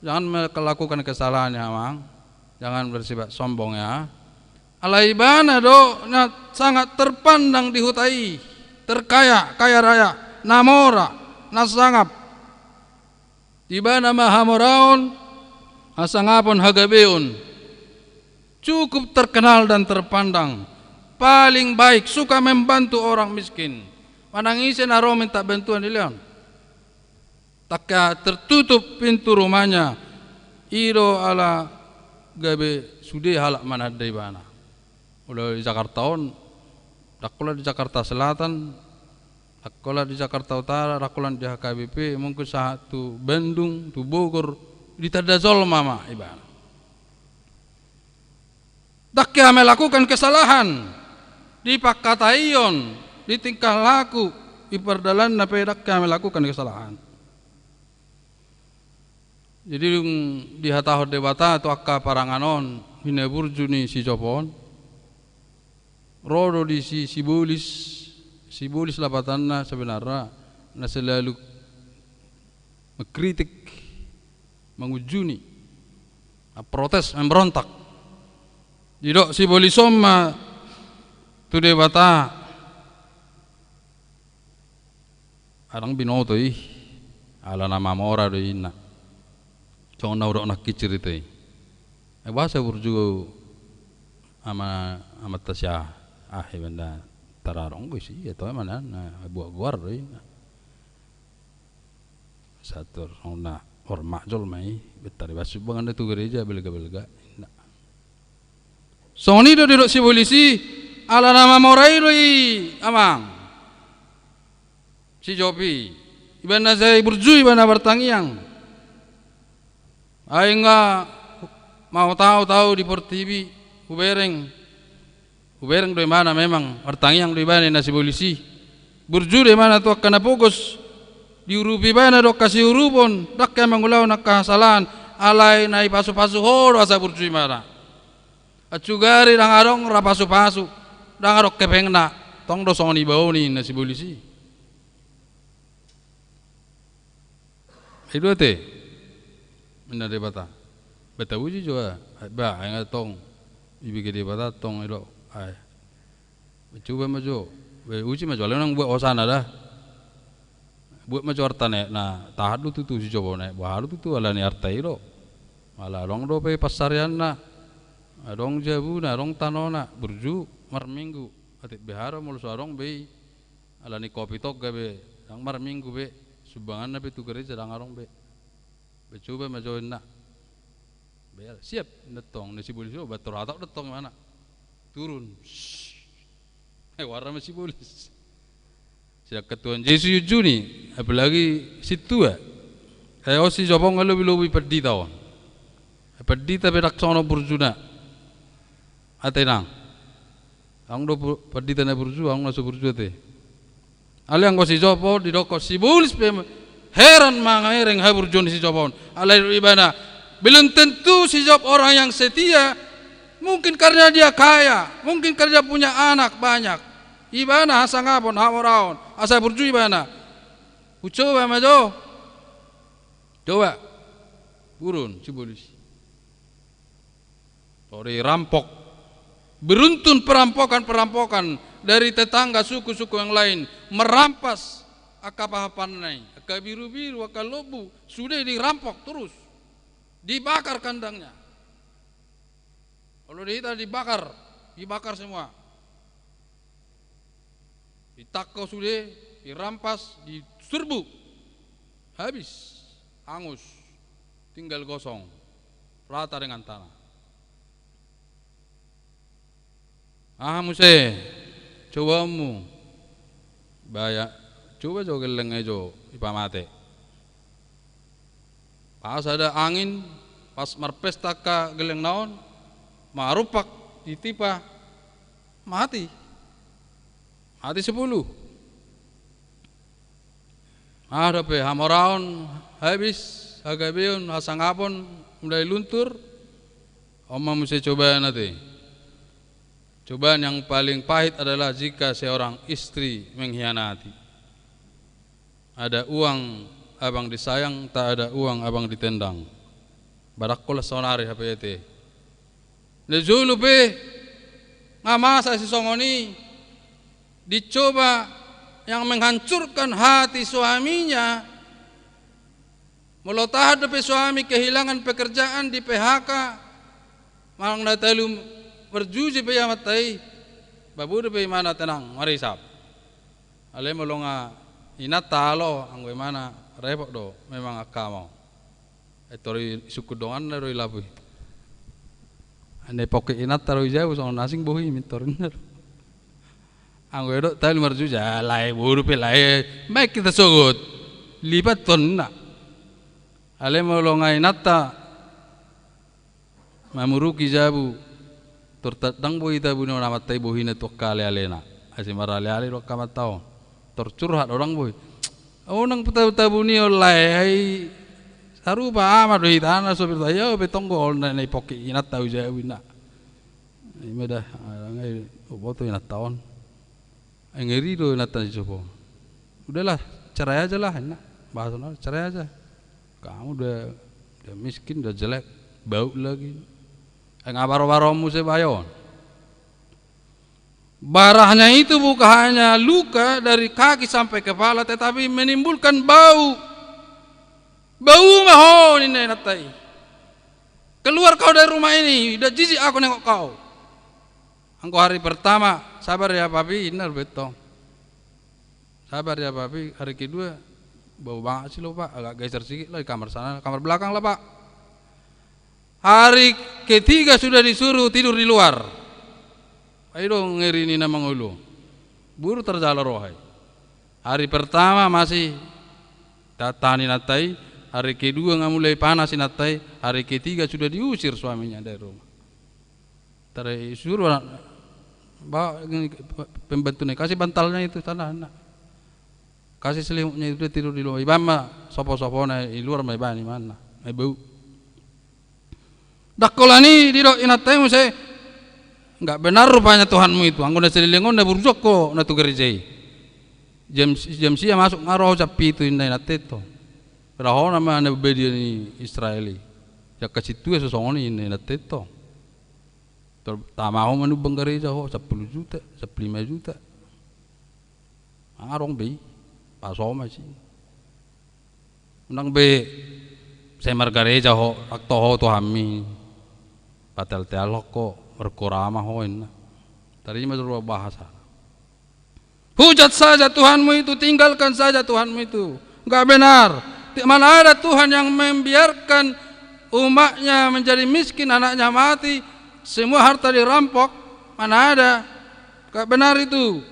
Jangan melakukan kesalahan ya, Amang. Jangan bersifat sombong ya. Alai ibana do na sangat terpandang di huta i, terkaya, kaya raya, na mora, na sangap. Ibana ma hamoraon, hasangapon, hagabeon. Cukup terkenal dan terpandang. Paling baik, suka membantu orang miskin. Manang ise na ro minta bantuan dilehon. Takkea tertutup pintu rumahnya, i do ala gabe sude halak mananda ibana. Molo di Jakarta on, ndang holan di Jakarta Selatan, ndang holan di Jakarta Utara, ndang holan di H K B P, mungkin sahat tu Bandung, tu Bogor, ditanda jolma ma ibana. Ndang hea melakukan kesalahan, di pangkataion, di tingkah laku, di pardalananna pe ndang hea melakukan kesalahan. Jadi dung dihatahon Debata tu angka parangan on, di na burju ni si Job on, ro do disi sibolis, sibolis lapatanna sebenarna, na selalu mengkritik, mangunjuni, protes, memberontak. Didok sibolis on ma tu Debata, ndang binoto i, ala na mamora do i, inna. Songon na hudok nangkin cerita i. Ai boasa burju ama, amanta si aha, ah, ibana tararong do isi, atau emang na, na buat goar do i, inna. Sahat tu na hormat jolma i, bentar i basu bangan tu gereja, belga-belga. Songon i do didok sibolis i, ala na mamora i do i, Amang. Si Job i, ibana sai burju, ibana martangiang. Ai nga mahut-hut au di portibi, hubereng. Hubereng do ibana memang, martangiang do ibana, inna sibolis i. Burju do ibana tu angka na pogos. Diurupi ibana do angka siurupon, ndang hea mangulahon angka hasalahan, alai na dipasu-pasu ho do asa burju ibana. Ancugari ndang adong ra pasu-pasu, ndang adong hepengna, tong do songon iba on, inna sibolis i. I do ate, inna Debata. Ba tapuji jo, ah. Ba, ai nga tong, dibege Debata tong, i do, ai. Coba ma jo. Ba, uji ma jo, alai unang buat hosana da. Buat ma jo arta na, na tahan do tutu si Job on, boha do tutu ala ni arta i do. Ala adong dope pansarianna, adong jabuna, adong tanona, burju marminggu. Atik be aha do molo so adong be i, ala ni covid on gabe ndang marminggu be, sumbanganna pe tu gereja ndang adong be. Be coba ma jo inna. Be siap, datang na sibolis do, ba torhatop datang imana. Turun. Eh, warna ma sibolis. Siap ketua Yesus yujuni, apalagi sintua. Eh, on si Job on lobi-lobi pandita on. Pandita pe ndang songon burjuna. Ate nang. Adong do pu-, pandita na burju, adong na so burju ate. Alai anggo si Job on didokkon sibolis pe heran mangereng haburjuon ni si Job on. Alai didok ibana, belum tentu si Job orang yang setia, mungkin karena dia kaya, mungkin karena dia punya anak banyak. Ibana hasangapon, hamoraon, asa burju ibana. Hucoba ma jo. Coba. Burun sibolis. Tori rampok. Beruntun perampokan-perampokan dari tetangga suku-suku yang lain merampas angka pahapanna i, angka biru-biru, angka lombu, sude dirampok terus. Dibakar kandangnya. Kalau di hita dibakar, dibakar semua. Ditangko sude, dirampas, diserbu. Habis, angus, tinggal gosong, rata dengan tanah. Aha muse, cobaonmu, baya, coba jo gelleng i jo dipamate. Pas ada angin, pas marpesta angka gellengna on, marumpak, ditipa, mati. Mati sepuluh. Aha dope, hamoraon, habis, hagabeon, hasangapon, mulai luntur. On ma muse cobaan ate. Cobaan yang paling pahit adalah jika seorang istri mengkhianati. Ada uang abang disayang, tak ada uang abang ditendang. Barakkola saonari hape ate. Na jolo pe nga masa sisongon i, dicoba yang menghancurkan hati suaminya. Molo tahan dope suami kehilangan pekerjaan, di-P H K, manang na talu marjuji pe ia mata i, babu dope imana tenang marisap. Alai molo nga inanta alo, anggo imana repot do memang angka amang. Eh, tori sungkun donganna do i lapu i. Ane poke inanta do i jabu songon asing bohi mintor inna do. Anggo idok talu marjuji, ah, lae boru pe lae. Maek hita sogot. Lipat tonna. Alai molo nga inanta mamuruki jabu, tor tadang bohi tabu ni on amanta i bohina tu angka ale-alena. Ase marale-ale do angka amanta on. Tor curhat do dang bohi. Unang tabu-tabu ni on lae, ai sarupa ama do hita na sopir tu ayo pe tonggo on na, na ipoki inanta au jabu inna. Ima da, ai uboto inanta on. Ai ngeri do inanta ni sopo. Udahlah, cerai aja lah, inna. Bahasa na, cerai aja. Kamu udah, udah miskin, udah jelek, bau lagi. Ai nga baro-baro muse bayo on. Barahnya itu bukan hanya luka dari kaki sampai kepala, tetapi menimbulkan bau. Bau ma ho, ninna inanta i. Keluar kau dari rumah ini, udah jijik aku nengok kau. Anggo hari pertama, sabar ya papi, inna do bettong. Sabar ya papi, hari kedua, bau banget sih lo pak, agak geser sedikit lah di kamar sana, kamar belakang lah pak. Hari ketiga sudah disuruh tidur di luar. Ai do ngeri ni na mangolu. Buru tarjalo roha i. Hari pertama masih tahan inanta i, hari kedua nga mulai panas inanta i, hari ketiga sudah diusir suaminya dari rumah. Tadi suruh anak, bawa ini, pembantunya, kasih bantalnya itu sana, nak. Kasih selimutnya itu, dia tidur di luar. Iban ma sopo-sopona i luar ma iban, iban na. Ai bau. Dakkola ni didok inanta i muse, nggak benar rupanya Tuhanmu itu. Anggo na saleleng on na burju angka na tu gereja i. Jam, jam sia masuk nga ro jam pitu, inna inanta i tong. Ra hona ma na badia ni Israel i. Jangka sintua so songon i, inna inanta i tong. Tor tama ho manumbang gareja ho, sampulu juta, sampulu lima juta. Nga adong be i, pasoma si. Unang be sai margareja ho, rap do ho tu hami. Pateal-teal ho, margora ma ho, inna. Tarima do bahasa. Hujat saja Tuhanmu itu, tinggalkan saja Tuhanmu itu. Nggak benar. Ti-, mana ada Tuhan yang membiarkan umatnya menjadi miskin, anaknya mati, semua harta dirampok. Mana ada? Nggak benar itu.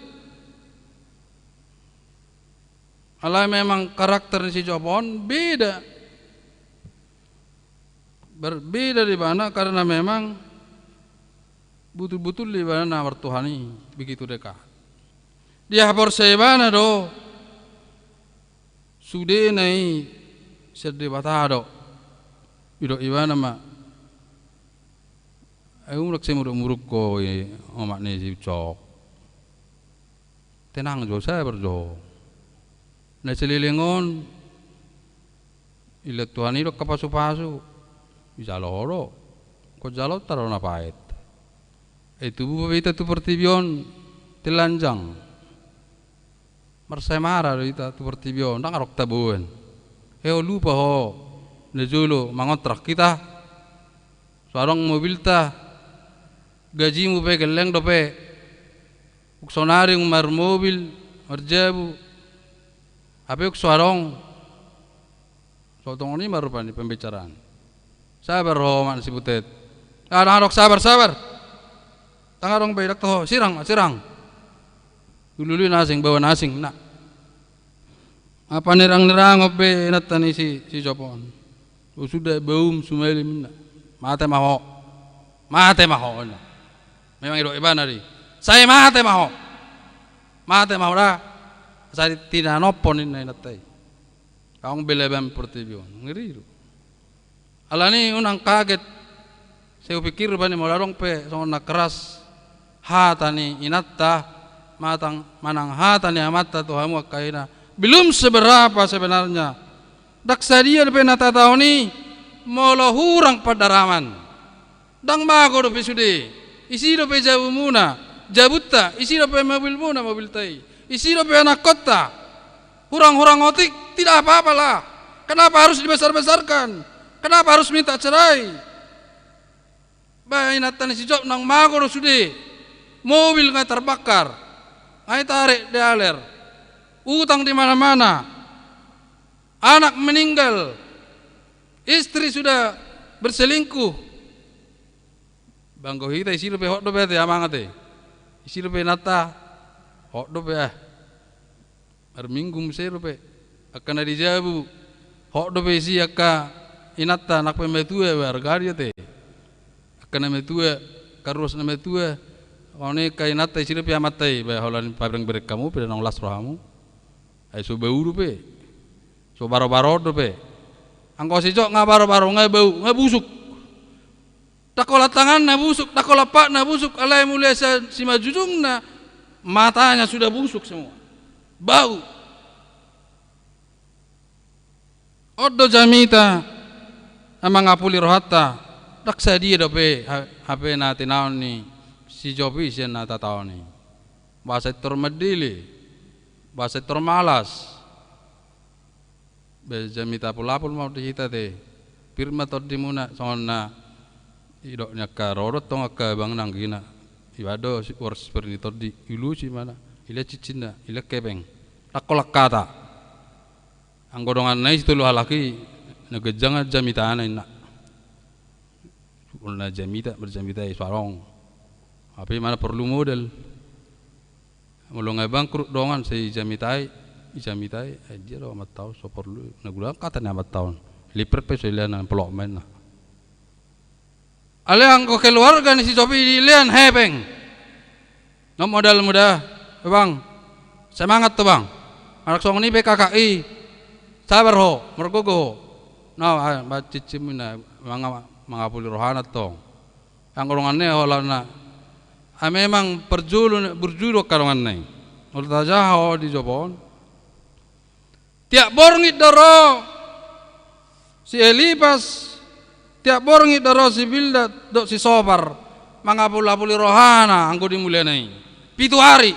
Alai memang karakter ni si Job on beda. Berbeda di ibana karena memang butul-butul di ibana na martuhan i, begitu dekat. Dihaporseai ibana do sudena i sian Debata do. Didok ibana ma, ai unang sai muruk-muruk ho i, omak ni si Ucok. Tenang jo, sabar jo. Na saleleng on, dilehon Tuhan i do angka pasu-pasu. Dijalo ho do. Ingkon jaloonta do na paet. Ai tubu pe hita tu portibi on telanjang. Marsaemara do hita tu portibi on, ndang adong taboan. Ai ho lupa ho, na jolo mangontrak hita. So adong mobilta, gajimu pe gelleng dope. Ung sonari ung marmobil, marjabu. Hape ung so adong. So tongon i ma rupani pembicaraan. Sabar ho, omak ni si Butet. Ah, ndang adong sabar, sabar. Ndang adong be, didok ho, sirang, sirang. Ulu-ulu na asing, baoa na asing, na. Apa nirang-nirang on be inanta ni si, si Job on. O suda baum sumalim, inna. Mate ma ho. Mate ma ho, inna. Memang didok ibana do i. Sai mate ma ho. Mate ma ho da. Sai tinanopon, inna inanta i. Adong be laban portibi on. Ngeri do. Alani unang kaget. Sai hupikir rupani molo adong pe songon na keras hata ni inanta, manang, manang hata ni amanta tu hamu angka ina. Belum seberapa sebenarnya. Ndang sadia dope na tataon i molo hurang pandaraman. Ndang mago dope sude. Isi dope jabumuna, jabunta, isi dope mobilmuna, mobilta i. Isi dope anakkonta. Hurang-hurang otik, tidak apa-apa lah. Kenapa harus dibesar-besarkan? Kenapa harus minta cerai? Ba inanta ni si Job, ndang mago do sude. Mobil nga terbakar. Nga ditarik dealer. Utang di mana-mana. Anak meninggal. Istri sudah berselingkuh. Ba anggo hita isi dope hot dope ate, amang ate. Isi dope inanta hot dope, ah. Marminggu muse dope. Angka na di jabu hot dope isi, angka inanta, nang pe matua, ba arga dia ate. Angka na matua, angka ruas na matua. Songon i angka inanta, isi dope amanta i, ba holan pabereng-bereng hamu pe, ndang las rohamu. Ai so bau dope. So baro-baro dope. Anggo si Job nga baro-baro, nga bau, nga busuk. Ndang holan tanganna busuk, ndang holan patna busuk, alai mula sian simanjujungna, matanya sudah busuk semua. Bau. On do jamita na mangapuli rohanta, ndang sadia dope ha-, hape na tinaon ni si Job i sian na tataon i. Boasa intor mandele, boasa intor malas. Ba jamita apul-apul ma on di hita ate. Pir ma tondimuna, songon na didok ni angka ro do tong angka abang na anggina. Iba do si-, uar sipir ni tondi, iulosi ibana, ilehon cincinna, ilehon hepeng. Ndang holan hata. Anggo donganna i si tolu halak i, na ganjang jamitana, inna. Sungkun na jamita, marjamita i so adong. Hape ibana porlu modal. Molo nga bangkrut dongan, sai ijamitai, ijamitai, eh, dia do amanta on, so porlu, na godang hata ni amanta on. Liver pe so ilean, polok ma, inna. Alai anggo keluarga ni si Job i dilean hepeng. Na modalmu da, bang. Semangat tu bang. Anak songon i pe kakak i. Sabar ho, margogo ho. Na, ah, ba cincinmu, inna, manga-, mangapuli rohana tong. Anggo donganna i holan na, ah, memang parjolo, burju do angka donganna i. Molo tajaha ho di Job on. Tiap borngin do ro si Elipas, tiap borngin do ro si Bildad dohot si Sofar, mangapul-apuli rohana anggo di mulana i. Pitu ari.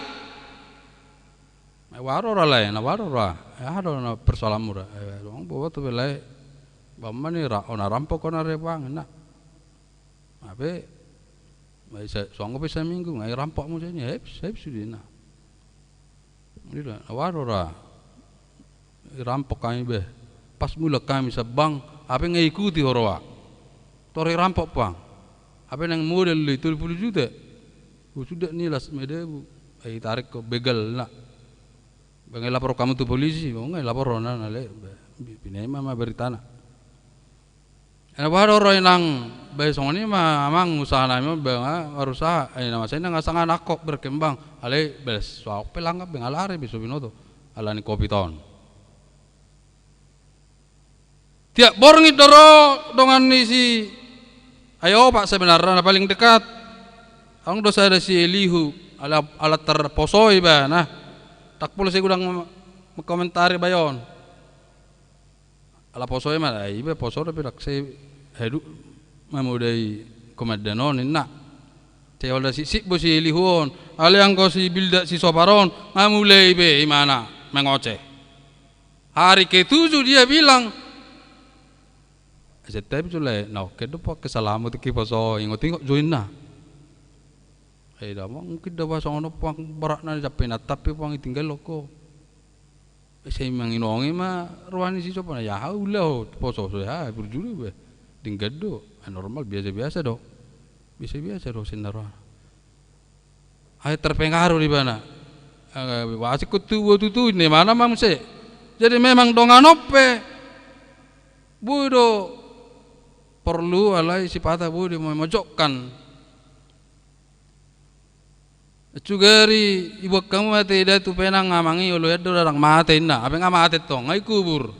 Waro ra lae, na waro ra. Aha do na persoalanmu ra? Adong boto be lae. Bamma ni ra, ona rampok ona re bang na. Ape? Suang pe saminggu ngai rampok muse ni, hep hep sude na. Ida na waro ra. Irampok hami be. Pas mulak hami sambang, ape ngai ikuti ho roa. Tore irampok pang. Ape nang model di tolu pulu juta. Suda ni las medebu. Ai tarik ko begal na. Bang ngai lapor hamu tu polisi, bang ngai lapor ona na le. Pinema ma beritana. Ena boha do ro inang, be songon i ma amang usaha nami on be nga marusaha, ai na masa i na nga sanga nangkok berkembang, alai belas suak pe langkap be nga lari be so binoto, alani kopit on. Tiap borngin do ro dongan ni si, ai opat sebenarna na paling dekat. Adong do sada si Elihu, ala, ala tarposoi ba na. Tak pola sai godang mengkomentari ba i on. Ala poso i ma, ai iba poso dope, dang sai haduan mamodai komandan on ninna. Sai holan sipsip bo si Elihu on, alai anggo si Bildad si Sofar on nga mulai be imana mengoceh. Hari ketujuh dia bilang, ese tapi tu lae, na oke do pake salamu tu ki poso, ingot-ingot jo inna. Ai da mungkin da ba songon on pang baratna ni sampe na tapi pang itinggal ho. Sai manginongi ma roha ni si Sofar, ya aha ula ho poso so ya burju do be. Denggan do, normal biasa-biasa do. Biasa-biasa do sinna roha. Ai terpengaruh di bana. Asik ko tu tutu ni mana ma muse. Jadi memang dongan on pe boi do porlu alai sipata boi do memojokkan. Sugari ibuat hamu mate ida tu penang amang i olo ian do dadang mate inna, ape nga mate tong, nga ikubur.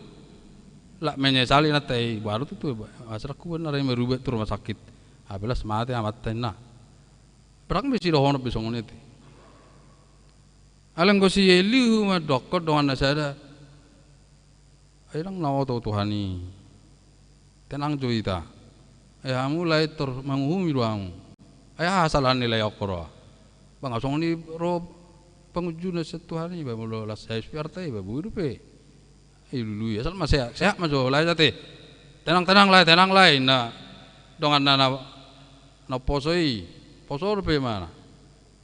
Lak menyesali na tai baru tutu, asal kubur na rai merubat tu rumah sakit. Ape las mate amanta inna. Berang be sidohonon be songon i te. Alai anggo si Elihu ma dokkon dongan na sada. Ai dang na oto Tuhan i. Tenang jo ita. Ai hamu lae tor manguhumi do hamu. Ai aha salahan ni lae on ko roa. Bang songon i ro pangunjuna sian Tuhan i ba molo las hais pe arta i ba boi dope. Ai lului asal ma sehat, sehat ma jo lae jate. Tenang, tenang lae, tenang lae inna dongan na na poso i. Poso dope imana.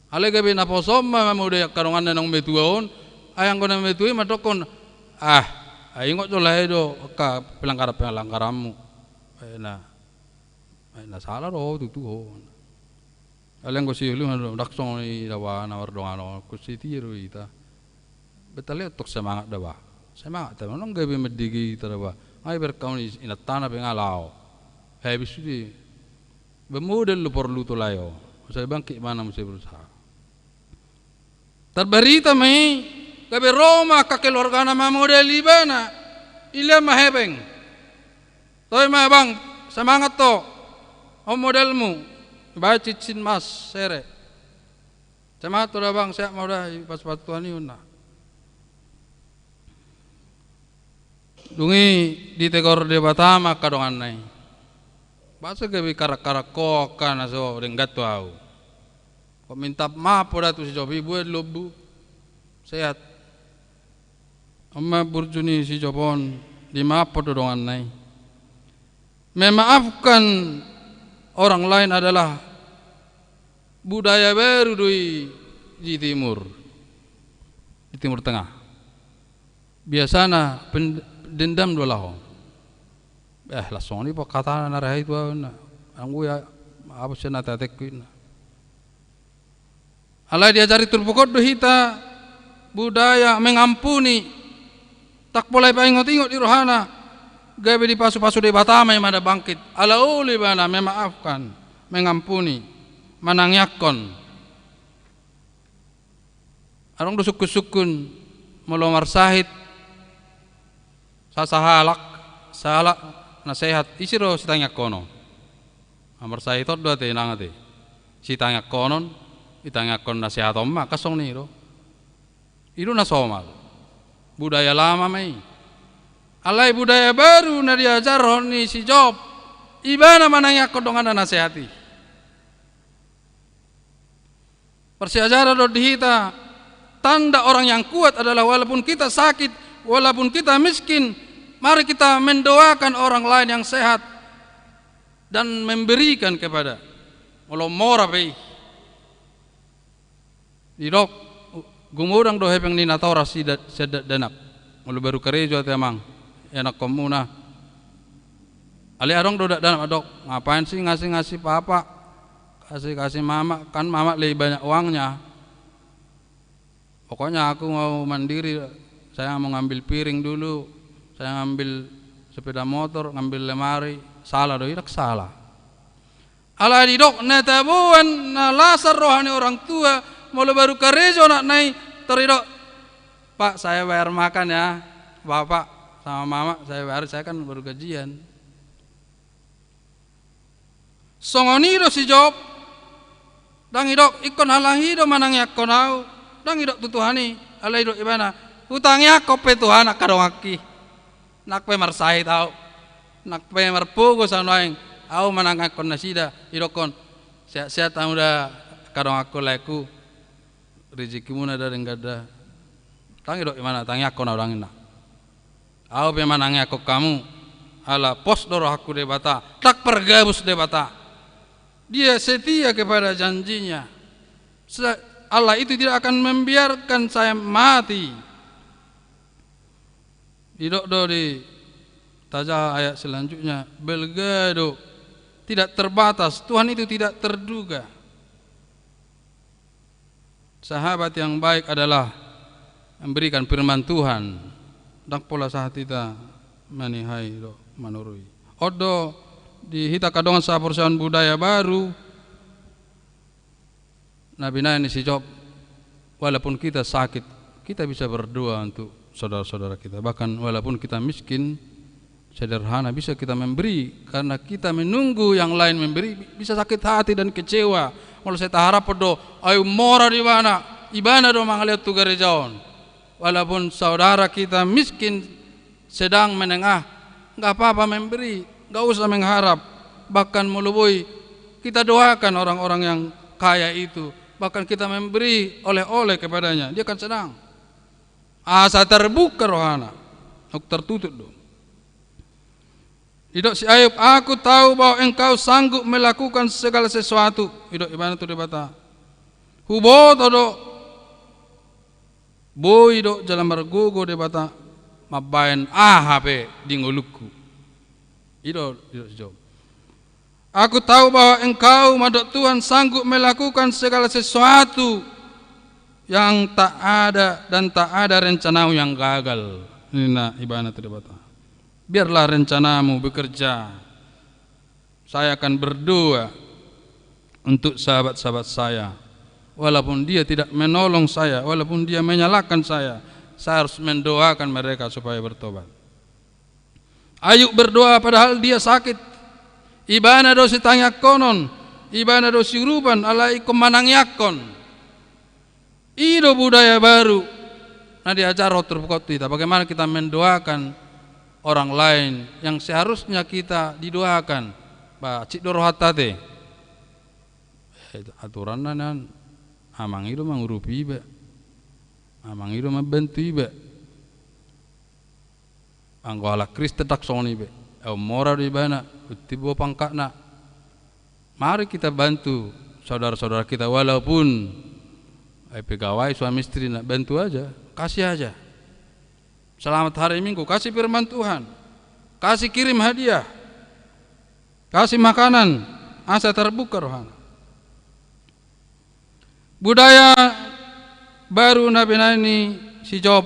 Alai gabe na poso ma mamodai angka donganna naung matua on, ai anggo na matua i mandokkon, ah, ai ingot jo lae do angka pelanggaran-pelanggaranmu. Ai na, ai na sala do ho tutu ho. Alai anggo si Elihu ma do, dang songon i da ba na mardongan on, husetia do hita. Berarti lae tong semangat da ba. Semangat, tapi adong gabe mandege hita da ba. Nga iberkaon inantana pe nga laho. Habis sude. Bermodal do porlu tu lae on. Masa bangkit ibana muse berusaha. Tarbarita ma i, gabe ro ma angka keluargana mamodali ibana. Ilean ma hepeng. Toe ma bang, semangat to. On modalmu. Baen cincin mas, sere. Semangat to da bang, sehat ma uda, ipasu-pasu Tuhan i unna. Dung i ditegor Debata ma angka donganna i. Boasa gabe karak-karak ho angka na so denggan tu ahu. Ho minta maaf ho da tu si Job i, bue lombu. Sehat. On ma burju ni si Job on, dimaafhon do donganna i. Memaafkan orang lain adalah budaya baru do i di timur, di Timur Tengah. Biasana pen-, dendam do laho. Eh, las songon i pe hatana na rehai tu ahu na. Anggo ia, apa sian ateatengku inna. Alai diajari turpuk on do hita budaya mengampuni. Tak pola ipaingot-ingot di rohana, gabe dipasu-pasu Debata ma imana bangkit. Ala olo ibana memaafkan, mengampuni, manangiangkon. Adong do sungkun-sungkun, molo marsahit, sa-, sahalak, sahalak na sehat, ise do sitangiangkonon. Na marsahit on do ate, inang ate. Sitangiangkonon, itangiangkon na sehat on ma, kan songon i do. I do na somal. Budaya lama ma i. Alai budaya baru na diajarhon ni si Job, ibana manangiangkon donganna na sehat i. Parsiajaran do di hita, Tanda orang yang kuat adalah walaupun kita sakit, walaupun kita miskin, mari kita mendoakan orang lain yang sehat dan memberikan kepada. Molo mora pe i. Didok, gumodang do hepeng ni natoras sian dakdanak. Molo baru karejo ate amang, ianakkonmuna. Alai adong do dakdanak mandok, ngapain sih ngasih-ngasih papa, kasih-kasih mama, kan mama lebih banyak uangnya. Pokoknya aku mau mandiri, saya mau ngambil piring dulu, saya ngambil sepeda motor, ngambil lemari, salah do i? Ndang salah. Alai didok na taboan na lasar roha ni orang tua, molo baru karejo anakna i, tor didok, "Pak, saya bayar makan ya, bapak sama mama saya bayar, saya kan baru gajian." Songon i do si Job, ndang didok, "Ingkon halak i do manangiangkon ahu," ndang didok tu Tuhan i, alai didok ibana, "Hutangiangkon pe Tuhan angka donganki. Nang pe marsahit ahu, nang pe marpogos ahu nuaeng, ahu manangiangkon nasida, didokkon, sehat-sehat hamu da angka donganku laengku, rijikimuna da denggan da." Ndang didok ibana, "Tangiangkon ahu," ndang ninna. "Ahu pe manangiangkon hamu, ala pos do rohangku Debata, ndang pargabus Debata." Dia setia kepada janjinya. Se-, Allah itu tidak akan membiarkan saya mati. Didok do di tajaha ayat selanjutnya, balga do, tidak terbatas, Tuhan itu tidak terduga. Sahabat yang baik adalah memberikan firman Tuhan. Ndang pola sahat hita manihai do manorui. On do di hita angka dongan sahaporseaon budaya baru na binahen ni si Job, walaupun kita sakit, kita bisa berdoa untuk saudara-saudara kita. Bahkan walaupun kita miskin, sederhana, bisa kita memberi, karena kita menunggu yang lain memberi, bi-, bisa sakit hati dan kecewa. Molo sai taharap do, ai mora do ibana, ibana do mangalehon tu gareja on. Walaupun saudara kita miskin, sedang, menengah, nggak apa-apa memberi, nggak usah mengharap. Bahkan molo boi, kita doakan orang-orang yang kaya itu, bahkan kita memberi oleh-oleh kepadanya, dia akan senang. Asa terbuka rohana, ndang tertutup do. Didok si Ayub, "Aku tahu bahwa Engkau sanggup melakukan segala sesuatu." Didok ibana tu Debata, "Huboto do, boi do jala margogo Debata mambahen aha pe di ngolungku." I do didok si Job. "Aku tahu bahwa Engkau," mandok Tuhan, "sanggup melakukan segala sesuatu, yang tak ada, dan tak ada rencana-Mu yang gagal," ninna ibana tu Debata. "Biarlah rencana-Mu bekerja. Saya akan berdoa untuk sahabat-sahabat saya. Walaupun dia tidak menolong saya, walaupun dia menyalahkan saya, saya harus mendoakan mereka supaya bertobat." Ayub berdoa padahal dia sakit. Ibana do sitangiangkonon, ibana do siurupan, alai ingkon manangiangkon. I do budaya baru na diajarhon turpuk on tu hita. Bagaimana kita mendoakan orang lain yang seharusnya kita didoakan? Ba, cik do rohanta ate. Eh, aturanna nian, amang i do mangurupi iba. Amang i do mambantu iba. Anggo halak Kristen ndang songon i be. Au mora do ibana, untimbo pangkatna. Mari kita bantu saudara-saudara kita, walaupun, eh, pegawai, suami istri, na bantu aja, kasih aja. Selamat hari Minggu, kasih firman Tuhan, kasih kirim hadiah, kasih makanan, asa terbuka rohana. Budaya baru na binahen ni si Job,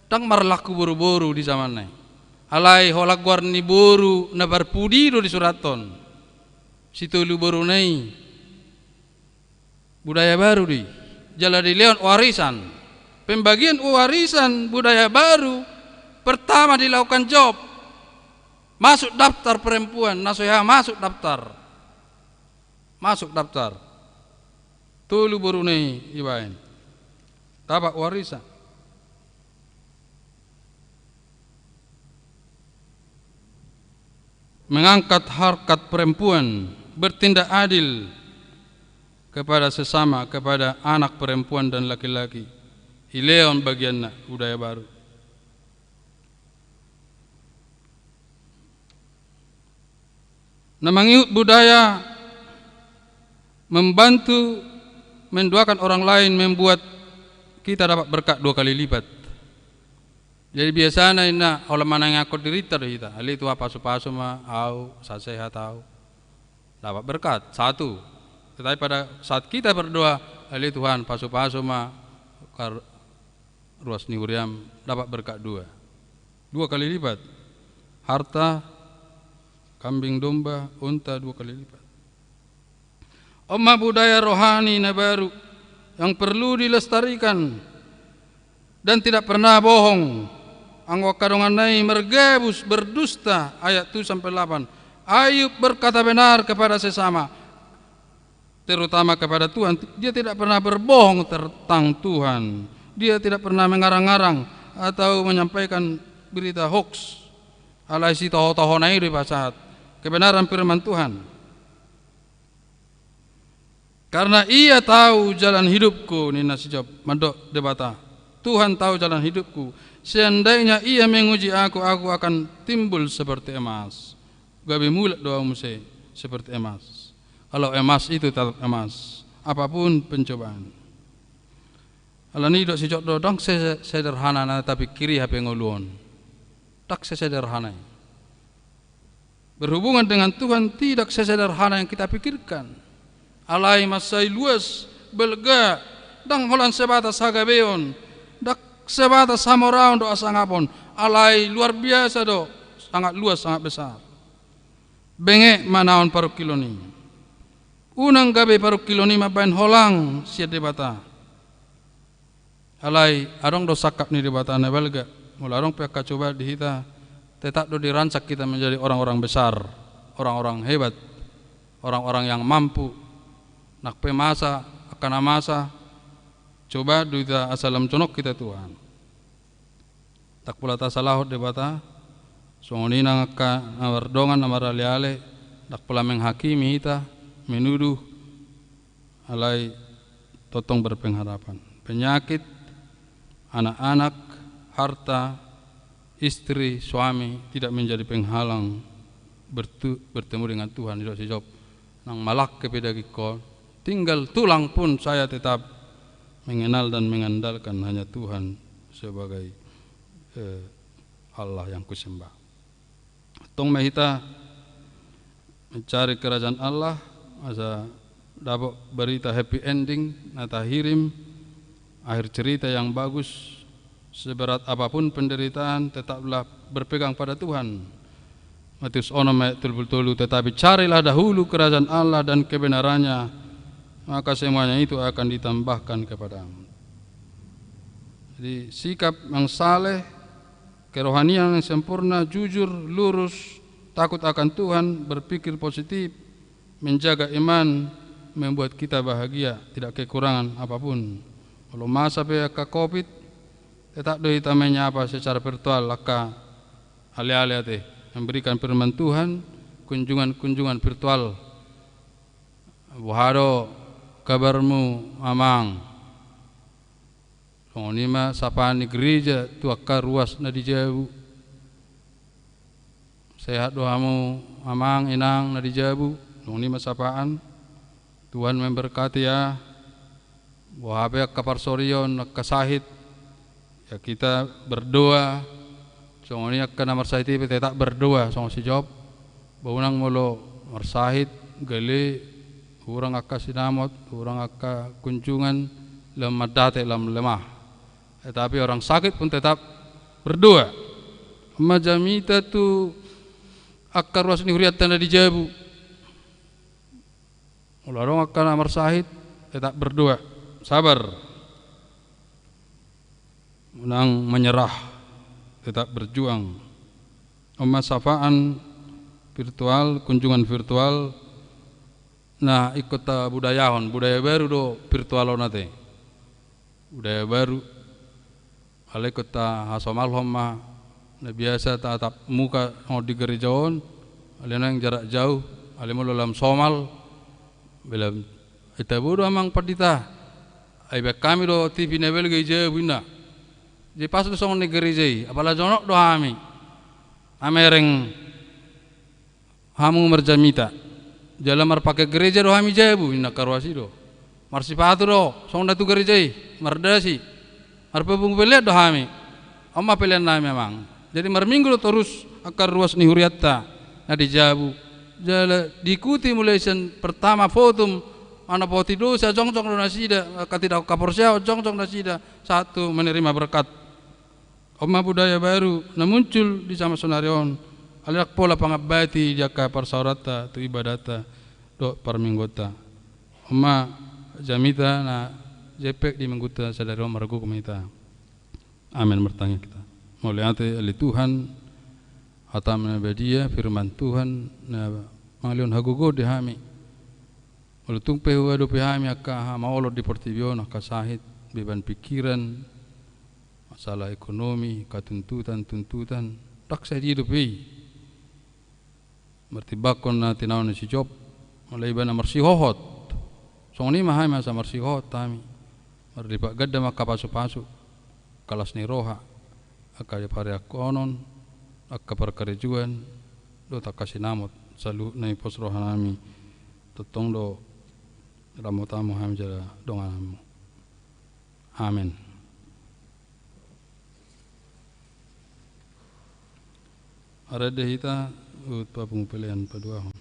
ndang marlaku boru-boru di zamanna i. Alai holan goar ni boru na parpudi do disurathon. Sitolu boruna i. Budaya baru do i. Jala dilehon warisan. Pembagian warisan budaya baru pertama dilakukan Job. Masuk daftar perempuan, na so hea masuk daftar. Masuk daftar. Tolu boruna i dibahen. Dapat warisan. Mengangkat harkat perempuan, bertindak adil kepada sesama, kepada anak perempuan dan laki-laki. Hilehon bagianna budaya baru. Na mangihut budaya membantu mendoakan orang lain membuat kita dapat berkat dua kali lipat. Jadi biasana inna holan manangiangkon dirinta do hita, ale Tuhan pasupasu ma au, sai sehat au. Dapat berkat, satu. Tetapi pada saat kita berdoa, ale Tuhan pasupasu ma kar-, ruas ni huriam, dapat berkat dua. Dua kali lipat. Harta, kambing domba, unta dua kali lipat. On ma budaya rohani na baru yang perlu dilestarikan dan tidak pernah bohong. Anggo angka donganna i mergabus berdusta, ayat tujuh sampai delapan. Ayub berkata benar kepada sesama, terutama kepada Tuhan. Dia tidak pernah berbohong tentang Tuhan. Dia tidak pernah mengarang-arang atau menyampaikan berita hoax. Alai sitoho-tohona i do dipasahat kebenaran firman Tuhan. Karena Ia tahu jalan hidupku, ninna si Job, mandok Debata. Tuhan tahu jalan hidupku. Seandainya Ia menguji aku, aku akan timbul seperti emas. Gabe mulak do au muse seperti emas. Kalau emas itu tetap emas, apapun pencobaan. Alani didok si Job do, ndang se-, sederhana na tapingkiri hape ngolu on. Ndang sesederhana i. Berhubungan dengan Tuhan tidak sesederhana yang kita pikirkan. Alai mansai luas, balga, ndang holan sebatas hagabeon, ndang sebatas hamoraon dohot hasangapon, alai luar biasa do, sangat luas, sangat besar. Benge manaon parungkilon i. Unang gabe parungkilon i mambahen holang sian Debata. Alai adong do sangkap ni Debata na balga. Molo adong pe angka cobaan di hita, tetap do dirancang kita menjadi orang-orang besar, orang-orang hebat, orang-orang yang mampu. Nang pe masa, angka na masa, coba do hita asa lam jonok hita Tuhan. Ndang pola tasalahon Debata, songon i nang angka na mardongan na maraleale, ndang pola menghakimi hita, menuduh, alai tongtong berpengharapan. Penyakit, anak-anak, harta, istri, suami tidak menjadi penghalang bertu-, bertemu dengan Tuhan, didok si Job. Nang malangke pe dagingkon, tinggal tulang pun saya tetap mengenal dan mengandalkan hanya Tuhan sebagai, eh, Allah yang kusembah. Tong ma hita mencari kerajaan Allah, asa dapot berita happy ending, na tahirim, akhir cerita yang bagus, seberat apapun penderitaan, tetaplah berpegang pada Tuhan. Matius onom ayat tolu pulu tolu, tetapi carilah dahulu kerajaan Allah dan kebenarannya, maka semuanya itu akan ditambahkan kepadamu. Jadi, sikap yang saleh, kerohanian yang sempurna, jujur, lurus, takut akan Tuhan, berpikir positif, menjaga iman, membuat kita bahagia, tidak kekurangan apapun. Molo masa pe angka covid, tetap do hita menyapa secara virtual angka aleale ate, memberikan firman Tuhan, kunjungan-kunjungan virtual. Boha do kabarmu, amang? Songon i ma sapaan ni gereja tu angka ruas na di jabu. Sehat do hamu, amang, inang, na di jabu? Songon i ma sapaan. Tuhan memberkati, ya. Boha pe angka parsorion, angka sahit, ya, kita berdoa. Songon i angka na marsahit i pe tetap berdoa, songon si Job. Ba unang molo marsahit, gale, hurang angka sinamot, hurang angka kunjungan, lam mandate, lam lemah. Tetapi orang sakit pun tetap berdoa. On ma jamita tu angka ruas ni hurianta na di jabu. Molo adong angka na marsahit, tetap berdoa, sabar. Unang menyerah, tetap berjuang. On ma sapaan virtual, kunjungan virtual, na ingkon tabudayahon, budaya baru do virtual on ate. Budaya baru. Alai ingkon tahasomalhon ma, na biasa tatap muka songon di gereja on, alai naeng jarak jauh, alai molo lam somal, be lam, eh, tabo do, amang pandita, Ai baen hami do T V na Belgia i jabu inna. Jadi pas do songon na di gareja i, apala jonok do hami. Mamereng hamu marjamita. Jala marpake gareja do hami jabu, inna angka ruas i do. Marsipatu do, songon na tu gareja i, mardasi. Marpungu pelean do hami. On ma pelean nami amang. Jadi marminggu do torus angka ruas ni hurianta na di jabu. Jala diikuti mulai sian pertama fotum, manopoti dosa, jongjong do nasida, angka tidak, angka porsea, jongjong nasida, sahat tu menerima berkat. On ma budaya baru na muncul di zaman sonari on, alai ndang pola pangambati di angka parsaoranta, tu ibadatta, dohot parmingguonta. On ma jamita na jempek di minggunta sadari on, margogo ma hita. Amen. Martangiang hita. Mauliate ale Tuhan, hataM na badia, firman Tuhan na mangalehon hagogoon di hami. Molo tung pe huadopi hami angka hamaolon di portibi on, angka sahit, beban pikiran, masalah ekonomi, angka tuntutan-tuntutan, ndang sadia dope i. Martimbangkon na tinaon ni si Job, molo ibana marsihohot. Songon i ma hami asa marsihohot hami. Marlipat ganda ma angka pasupasu, angka las ni roha, angka pariangkonon, angka parkarejoan, dohot angka sinamot, saluhutna ipos rohanami, tongtong do ramotanMu hami jala dongananMu. Amen. Rade hita, huhut papungu pelean paduahon.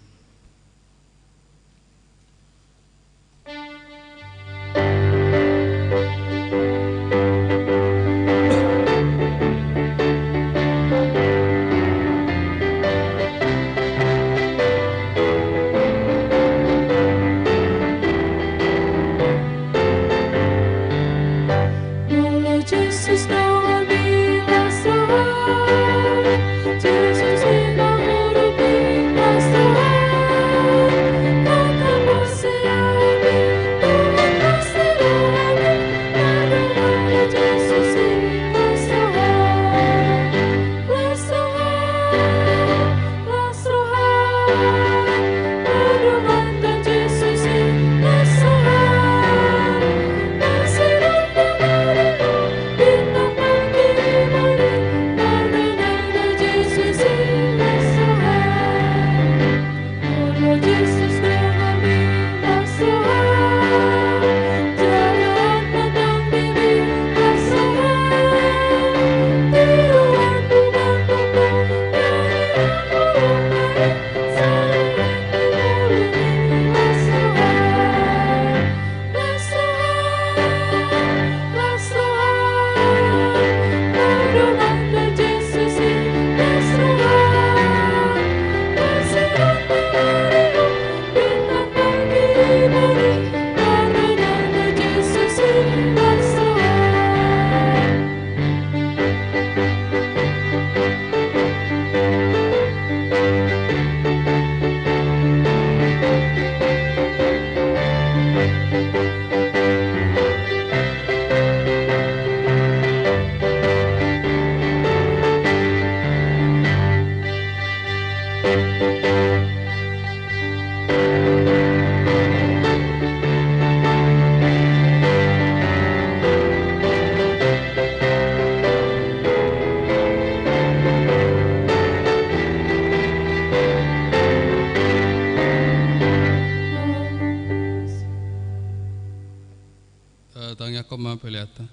Eh, tangiangkon ma peleanta.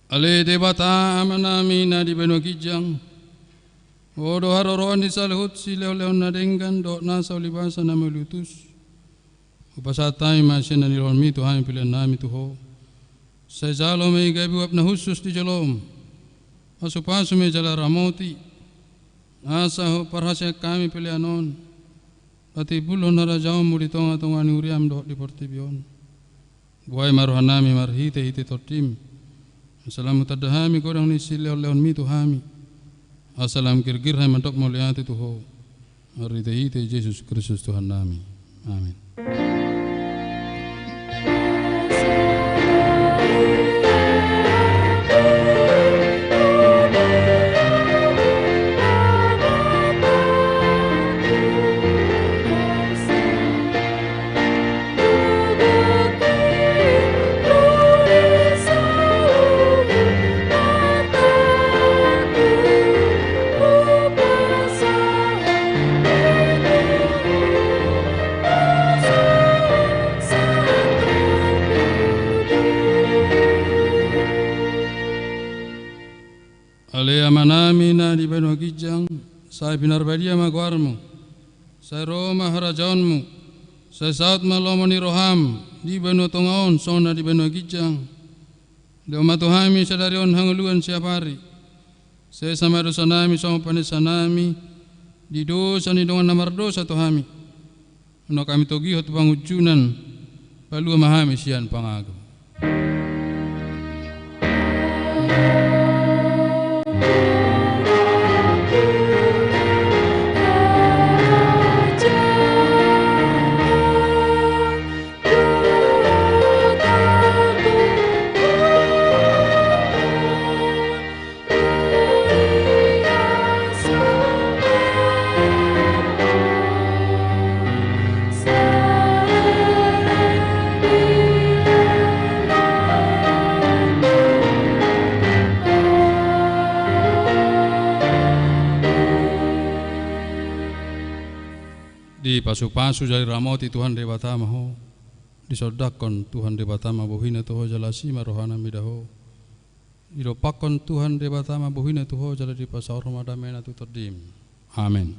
Ale Debata Amanami na di banua ginjang, Ho do haroroan ni saluhut silehonlehon na denggan dohot nasa ulibasa na mauliutus. Hupasahat hami ma sian na nilehonmi tu hami peleannami tu Ho. Sai jalo ma i gabe uap na hushus di joloM. Pasupasu ma i jala ramoti, asa Ho parhaseang hami pelean on patimbulhon harajaonMu di tongatonga ni huriaM dohot di portibi on. Buhai ma rohanami marhitehite TondiM, asa lam hutanda hami godang ni silehonlehonmi tu hami, asa lam girgir hami mandok mauliate tu Ho, marhitehite Jesus Kristus Tuhannami. Amen. Ale Amanami na di banua ginjang, sai pinarbadia ma goarmu. Sai ro ma harajaonmu. Sai saut ma lomo ni roham di banua tonga on songon na di banua ginjang. Lehon ma tu hami sadari on hangoluan siapari. Sesa ma dosanami songon panesanami di dosa ni dongan na mardosa tu hami. Unang hami togihon tu pangunjunan. Palua ma hami sian pangago. Dipasupasu jala diramoti Tuhan Debata ma ho. Disondangkon Tuhan Debata ma bohina tu ho jala asi ma rohana mida ho. Didompakkon Tuhan Debata ma bohina tu ho jala dipasaor ma damena tu tondim. Amen.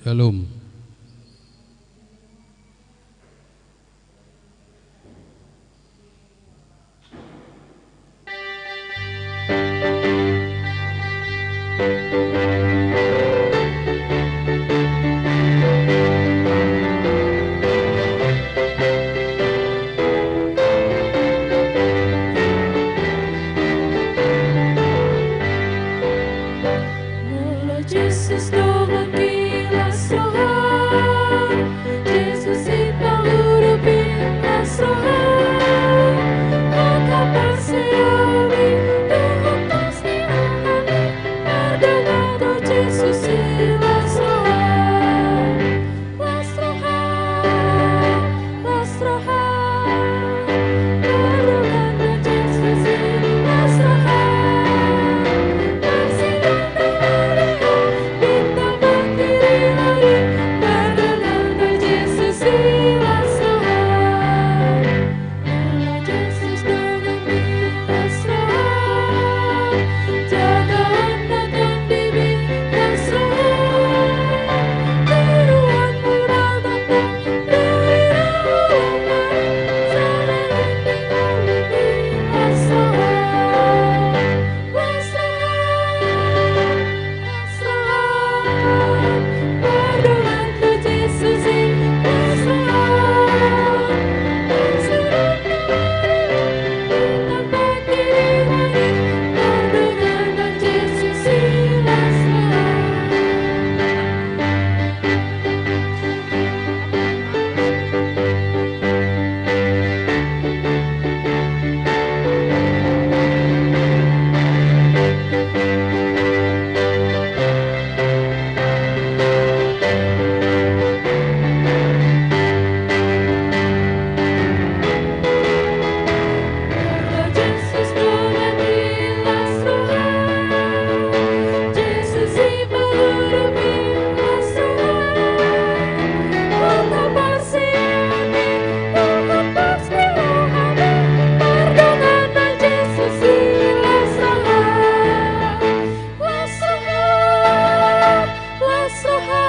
Shalom. Molo Jesus dongan di las roha, Jesus i pangurupi las roha. Maka parseabi dohot las ni rohami, pardongan do Jesus i las roha. Las roha, las roha, pardongan do Jesus i las roha. Las roha,